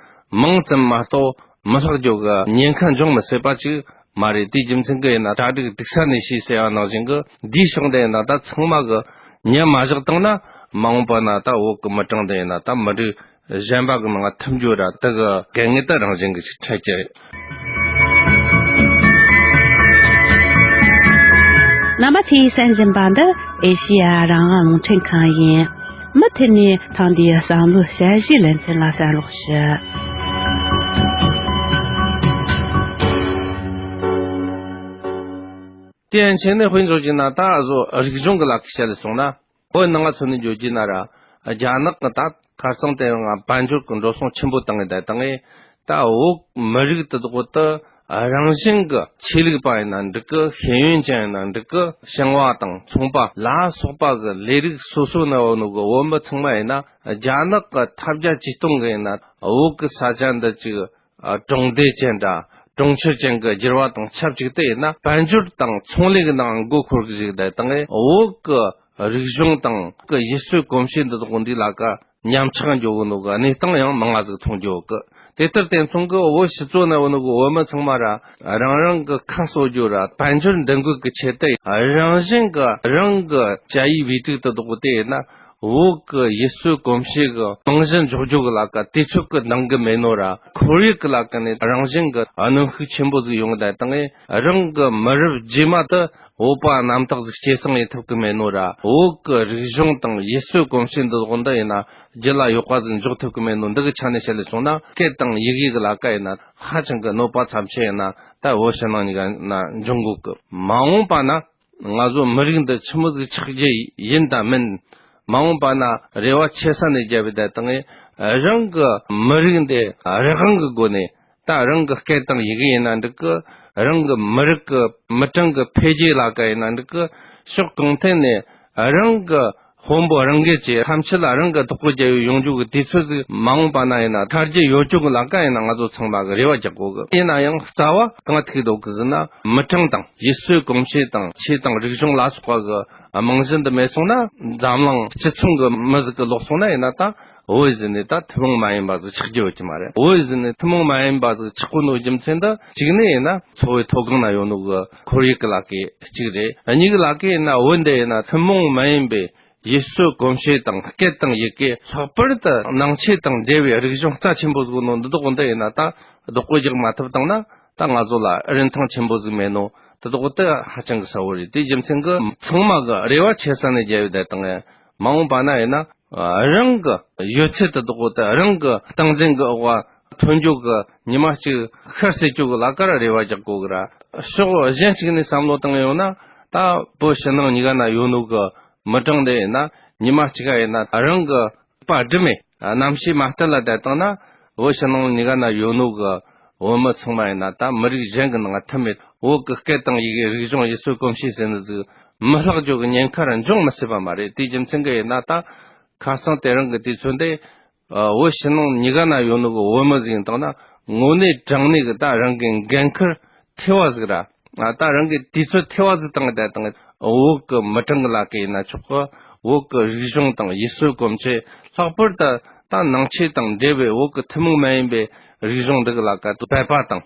མིང་ཙམ་མ་གཏོགས་མི་ལྷག་རྒྱུ་གི་ཉེན་ཁ་འབྱུང་མི་སྲིད་པ་ཅིག་མ་རེད། དེའི་རྒྱུ་མཚན་གི་ཡིན་ན་གྲ་སྒྲིག་སྡུག་ས་ནས་བྱོས་ཟེར་བ་ནང་བཞིན་གི། འདིའི་ཕྱོགས་འདི་ཡིན་ན་ད་ཚང་མ་གི་མཉམ་མ་བཞག་བཏང་ན། མ་འོངས་པ་ན་ད་བོད་གི་མི་གྲངས་འདི་ཡིན་ན་ད་མི་རིགས་གཞན་པ་གི་ནང་ཐིམ་རྒྱུ་ར། དེ་གི་གལ་ངེས་ད་རང་བཞིན་གི་ཞིག་འཕྲད་ཀྱི་རེད། རྣམ་པ་ཚོས་གསན་བཞིན་པ་འདི་ཨེ་ཤེ་ཡ་རང་དབང་རླུང་འཕྲིན་ཁང་ཡིན། མུ་མཐུད་ནས་ཐེངས་འདིའི་བསམ་བློའི་དཔྱད་གཞིའི་ལེ་ཚན་ལ་གསན་རོགས་ཞུ། དེ་ཡན་ཆད་ནས་དཔེ་འཇོག་རྒྱུ་ན། ད་གཟོད་རིག་གཞུང་གི་ལ་ཁ་བཤད་ལས་སོང་ན། བོད་ནང་ང་མཚོན་ནས་འཇོག་རྒྱུ་ན་ར། རྒྱ་ནག་གི་ད་ཁ་སང་དེ་རིང་ང་དཔལ་འབྱོར་གྱི་འགྲོ་སོང་ཆེན་པོ་བཏང་ངེ་བསྡད་བཏང་ངེ། ད་བོད་མི་རིགས་དེ་དག་དེ་རང་བཞིན་གྱི་ཆོས་ལུགས་པ་ཡིན་ན་འགྲིག་གི། ཤེས་ཡོན་ཅན་ཡིན་ན་འགྲིག་གི། ཞིང་བ་དང་ཚོང་པ་ལ་སོགས་པ་གི་ལས་རིགས་སོ་སོ་ན་ཡོད་ནོ་གི་བོད་མི་ཚང་མ་ཡིན་ན། རྒྱ་ནག་གི་ཐབས་བརྒྱ་ཇུས་སྟོང་གི་ཡིན་ན་བོད་གི་ས་ཆ་འདི་ཅིག་གྲོང་སྡེ་ཅན་འདྲ་གྲོང་ཁྱེར་ཅན་གྱི་འགྱུར་བ་དང་ཆབས་ཅིག་ཏུ་ཡིན་ན། དཔལ་འབྱོར་དང་ཚོང་ལས་ཀྱི་ནང་མགོ་འཁོར་གྱི་ཞིག་བསྡད་དང་། བོད་ཀྱི་ རིག་གཞུང་དང་གི་ཡུལ་སྲོལ་གོམས་གཤིས་འདི་དག་འདི་ལ་ཀ་ཉམས་ཆག་འགྱོ་གི་ནོ་གི་གནས་སྟངས་ཡང་མང་ང་ཟིག་མཐོང་རྒྱུ་གི། དེ་ལྟར་དེ་མཚུངས་གི་བོད་སྤྱི་ཚོགས་ན་བོད་ནོ་གི་བོད་མི་ཚང་མ་ར་རང་རང་གི་ཁ་གསོ་རྒྱུ་ར་དཔལ་འབྱོར་འདེམས་སྒུག་གི་ཆེད་དུ་རང་བཞིན་གི་རང་གི་ཞ་ཡི་བི་ཏིག་ཏུ་དག་དེ་ཡིན་ན་བོད་གི་ཡུལ་སྲོལ་གོམས་གཤིས་གི་རྨང་གཞི་འཇོག་རྒྱུ་གི་ལ་ཀ་དུས་ཚོད་གི་འདང་གི་མེད་ནོ་ར་ཁོར་ཡུག་གི་ལ་ཀ་ནས་རང་བཞིན་གི་གནོན་ཤུགས་ཆེན་པོ་ཟིག་ཡོང་གི་ད་དང་རང་གི་མི་རབས་རྗེས་མ་དུ་བོད་པ་རྣམ་དག་ཟིག་སྐྱེད་སྲིང་ཡེད་ཐུབ་གི་མེད་ནོ་ར། བོད་གི་རིག་གཞུང་དང་ཡུལ་སྲོལ་གོམས་གཤིས་འདི་དག་འདི་ཡིན་ན་རྒྱུད་ལ་ཡག་པ་ཟིག་འཇོག་ཐུབ་གི་མེད་ནོ། འདི་གི་ཆ་ནས་བཤད་ལས་སོང་ན་སྐད་དང་ཡི་གེ་གི་ལ་ཀ་ཡིན་ན་ཧ་ཅང་གི་གནོད་པ་ཚབས་ཆེ་ཡིན་ན་ད་བོད་ཕྱི་ནང་གཉིས་ཀ་ན་འབྱུང་གོ་གི། མ་འོངས་པ་ན་ང་ཚོ་མི་རིགས་འདི་ཆི་མོ་ཟིག་ཆགས་རྒྱུ་ཡིན་དང་མིན། མ་འོངས་པ་ན་རེ་བ་ཆེ་ས་ནས་བརྒྱབ་པའི་ད་དང་རང་གི་མི་རིགས་འདི་རང་དབང་གི་སྒོ་ནས། ད་རང་གི་སྐད་དང་ཡི་གེ་ཡིན་ན་འགྲིག་གི། རང་གི་མི་རིགས་ཀྱི་མི་གྲངས་ཀྱི་འཕེལ་རྒྱས་ལ་ཀ་ཡིན་ན་འགྲིག་གི། ཕྱོགས་གང་ཐད་ནས་རང་གི་དཔོན་པོ་རང་སྒེར་གྱི་ཐམས་ཅད་ལ་རང་གི་བདག་པོ་རྒྱལ་བའི་ཡོང་རྒྱུ་གི་དུས་ཚོད་ཟིག་མ་འོངས་པ་ན་ཡིན་ན་ཐར་རྒྱུ་ཡོད་རྒྱུ་གི་ལ་ཀ་ཡིན་ན་ང་ཚོ་ཚང་མ་གི་རེ་བ་རྒྱག་དགོས་གི། ཡིན་ན་ཡང་རྩ་བ་གང་ཐུག་འདུག་གི་ཟེར་ན་མི་གྲངས་དང་ཡུལ་སྲོལ་གོམས་གཤིས་དང་ཆོས་དང་རིག་གཞུང་ལ་སོགས་པ་གི་རྨང་གཞི་འདི་མེད་སོང་ན་འཛམ་གླིང་སྤྱི་མཚུངས་གི་མི་ཟིག་གི་ལོག་སོང་ན་ཡིན་ན་ད། བོད་ཟེར་ནས་ད་ཐུན་མོང་མ་ཡིན་པ་ཟིག་ཆགས་རྒྱུ་ཡོད་ཀྱི་མ་རེད། བོད་ཟེར་ནས་ཐུན་མོང་མ་ཡིན་པ་ཟིག་ཆགས་གོ་ནོ་རྒྱུ་མཚན་འདི་གཅིག་ནས་ཡིན་ན་འཚོ་བའི་མཐོ་སྒང་ན་ཡོད་ནོ་གི་ཁོར་ཡུག་གི་ལ་ཀའི་གཅིག་རེད། གཉིས་ཀྱི་ལ་ཀའི་ཡིན་ན་བོད་འདི་ཡིན་ན་ཐུན་མོང་མ་ཡིན་པའི་ཡུལ་སྲོལ་གོམས་གཤིས་དང་སྐད་དང་ཡི་གེ། ལྷག་པར་དུ་ནང་ཆོས་དང་འབྲེལ་བའི་རིག་གཞུང་རྩ་ཆེན་པོ་ཟིག་ནོ་འདི་དག་འདི་ཡིན་ན་ད་བདག་པོ་རྒྱག་མ་ཐུབ་བཏང་ན་ད་ང་ཚོ་ལ་རིན་ཐང་ཆེན་པོ་ཟིག་མེད་ནོ་འདི་དག་འདི་ཧ་ཅང་གི་གསལ་བོ་རེད། དེའི་རྒྱུ་མཚན་གི་ཚང་མ་གི་རེ་བ་ཆེ་ས་ནས་བརྒྱབ་ཡོད་དེ་དང་མ་འོངས་པ་ན་ཡིན་ན། རང་གི་ཡོད་ཚད་དེ་དག་དེ་རང་གི་སྟངས་འཛིན་གི་འོག་ཐོན་རྒྱུ་གི་ཉི་མ་གཅིག་ཤར་སེ་རྒྱུ་གི་ལ་ཀ་ར་རེ་བ་རྒྱག་དགོས་གི་ར། ཕྱོགས་གཞན་གཅིག་ནས་བསམ་བློ་བཏང་ཡོང་ན་ད་བོད་ཕྱི་ནང་གཉིས་ཀ་ན་ཡོད་ནོ་གི་མི་གྲངས་དེ་ཡིན་ན་ཉི་མ་གཅིག་ག་ཡིན་ན་རང་གི་པ་སྒྲུབ་མེད་རྣམ་ཤེས་མ་གཏད་ལ་བསྡད་བཏང་ན་བོད་ཕྱི་ནང་གཉིས་ཀ་ན་ཡོད་ནོ་གི་བོད་མི་ཚང་མ་ཡིན་ན་ད་མི་རིགས་གཞན་གི་ནང་ཐུན་མེད། བོད་གི་སྐད་དང་ཡི་གེ་རིག་གཞུང་ཡུལ་སྲོལ་གོམས་གཤིས་ཟེར་ནི་ཟིག་མི་ལྷག་རྒྱུ་གི་ཉེན་ཁ་ར་འབྱུང་མི་སྲིད་པ་མ་རེད། དེའི་རྒྱུ་མཚན་གི་ཡིན་ན་ད། ཁ་སང་དེ་རིང་གི་དུས་ཚོད་འདི། ཨ། བོད་ཕྱི་ནང་གཉིས་ཀ་ན་ཡོད་ནོ་གི་བོད་མི་ཟིག་ཡིན་བཏང་ན་དངོས་གནས་དྲང་གནས་གི་ད་རང་གི་འགན་ཁུར་ཐེ་བ་ཟིག་ར། ཨ། ད་རང་གི་དུས་ཚོད་ཐེ་བ་ཟིག་བཏང་གི་བསྡད་བཏང་གི། བོད་གི་མི་གྲངས་གི་ལ་ཀ་ཡིན་ན་ཆོག་གི། བོད་གི་རིག་གཞུང་དང་ཡུལ་སྲོལ་གོམས་གཤིས། ལྷག་པར་དུ་ད་ནང་ཆོས་དང་འབྲེལ་བའི་བོད་གི་ཐུན་མོང་མ་ཡིན་པའི་རིག་གཞུང་འདི་གི་ལ་ཀ་དོ་ཕལ་པ་དང་།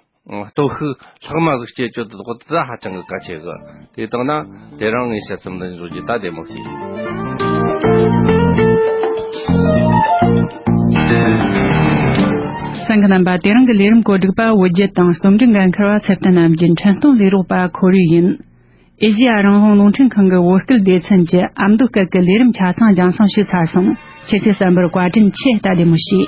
སྟོབས་ཤུགས་ལྷག་མ་ཟིག་སྐྱེད་བཅུག་ཏུ་དོགས་ཏུ་ཧ་ཅང་གི་གལ་ཆེ་གི། དེ་དང་ན་དེ་རིང་ངས་བཤད་ཚུལ་འདི་འཇོག་རྒྱུ་ད་བདེ་མོ་ཤེས། གསན་མཁན་རྣམ་པ། དེ་རིང་གི་ལས་རིམ་གོ་སྒྲིག་པ་བོད་བརྒྱུད་དང་རྩོམ་སྒྲིག་འགན་འཁུར་བ་ཚེ་བརྟན་རྣམ་རྒྱལ། འཕྲིན་གཏོང་ལས་རོགས་པ་ཁོར་ཡུག་ཡིན། ཨེ་ཤེ་ཡ་རང་དབང་རླུང་འཕྲིན་ཁང་གི་བོད་སྐད་སྡེ་ཚན་གྱི་ཨ་མདོ་སྐད་ཀྱི་ལས་རིམ་ཆ་ཚང་རྒྱང་སྲིང་ཞུས་ཚར་སོང་། ཁྱེད་ཚོའི་བསམ་པར་བཀའ་དྲིན་ཆེ། ད་བདེ་མོ་བྱོས།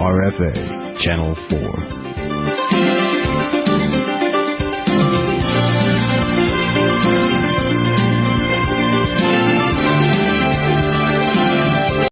R F A Channel four.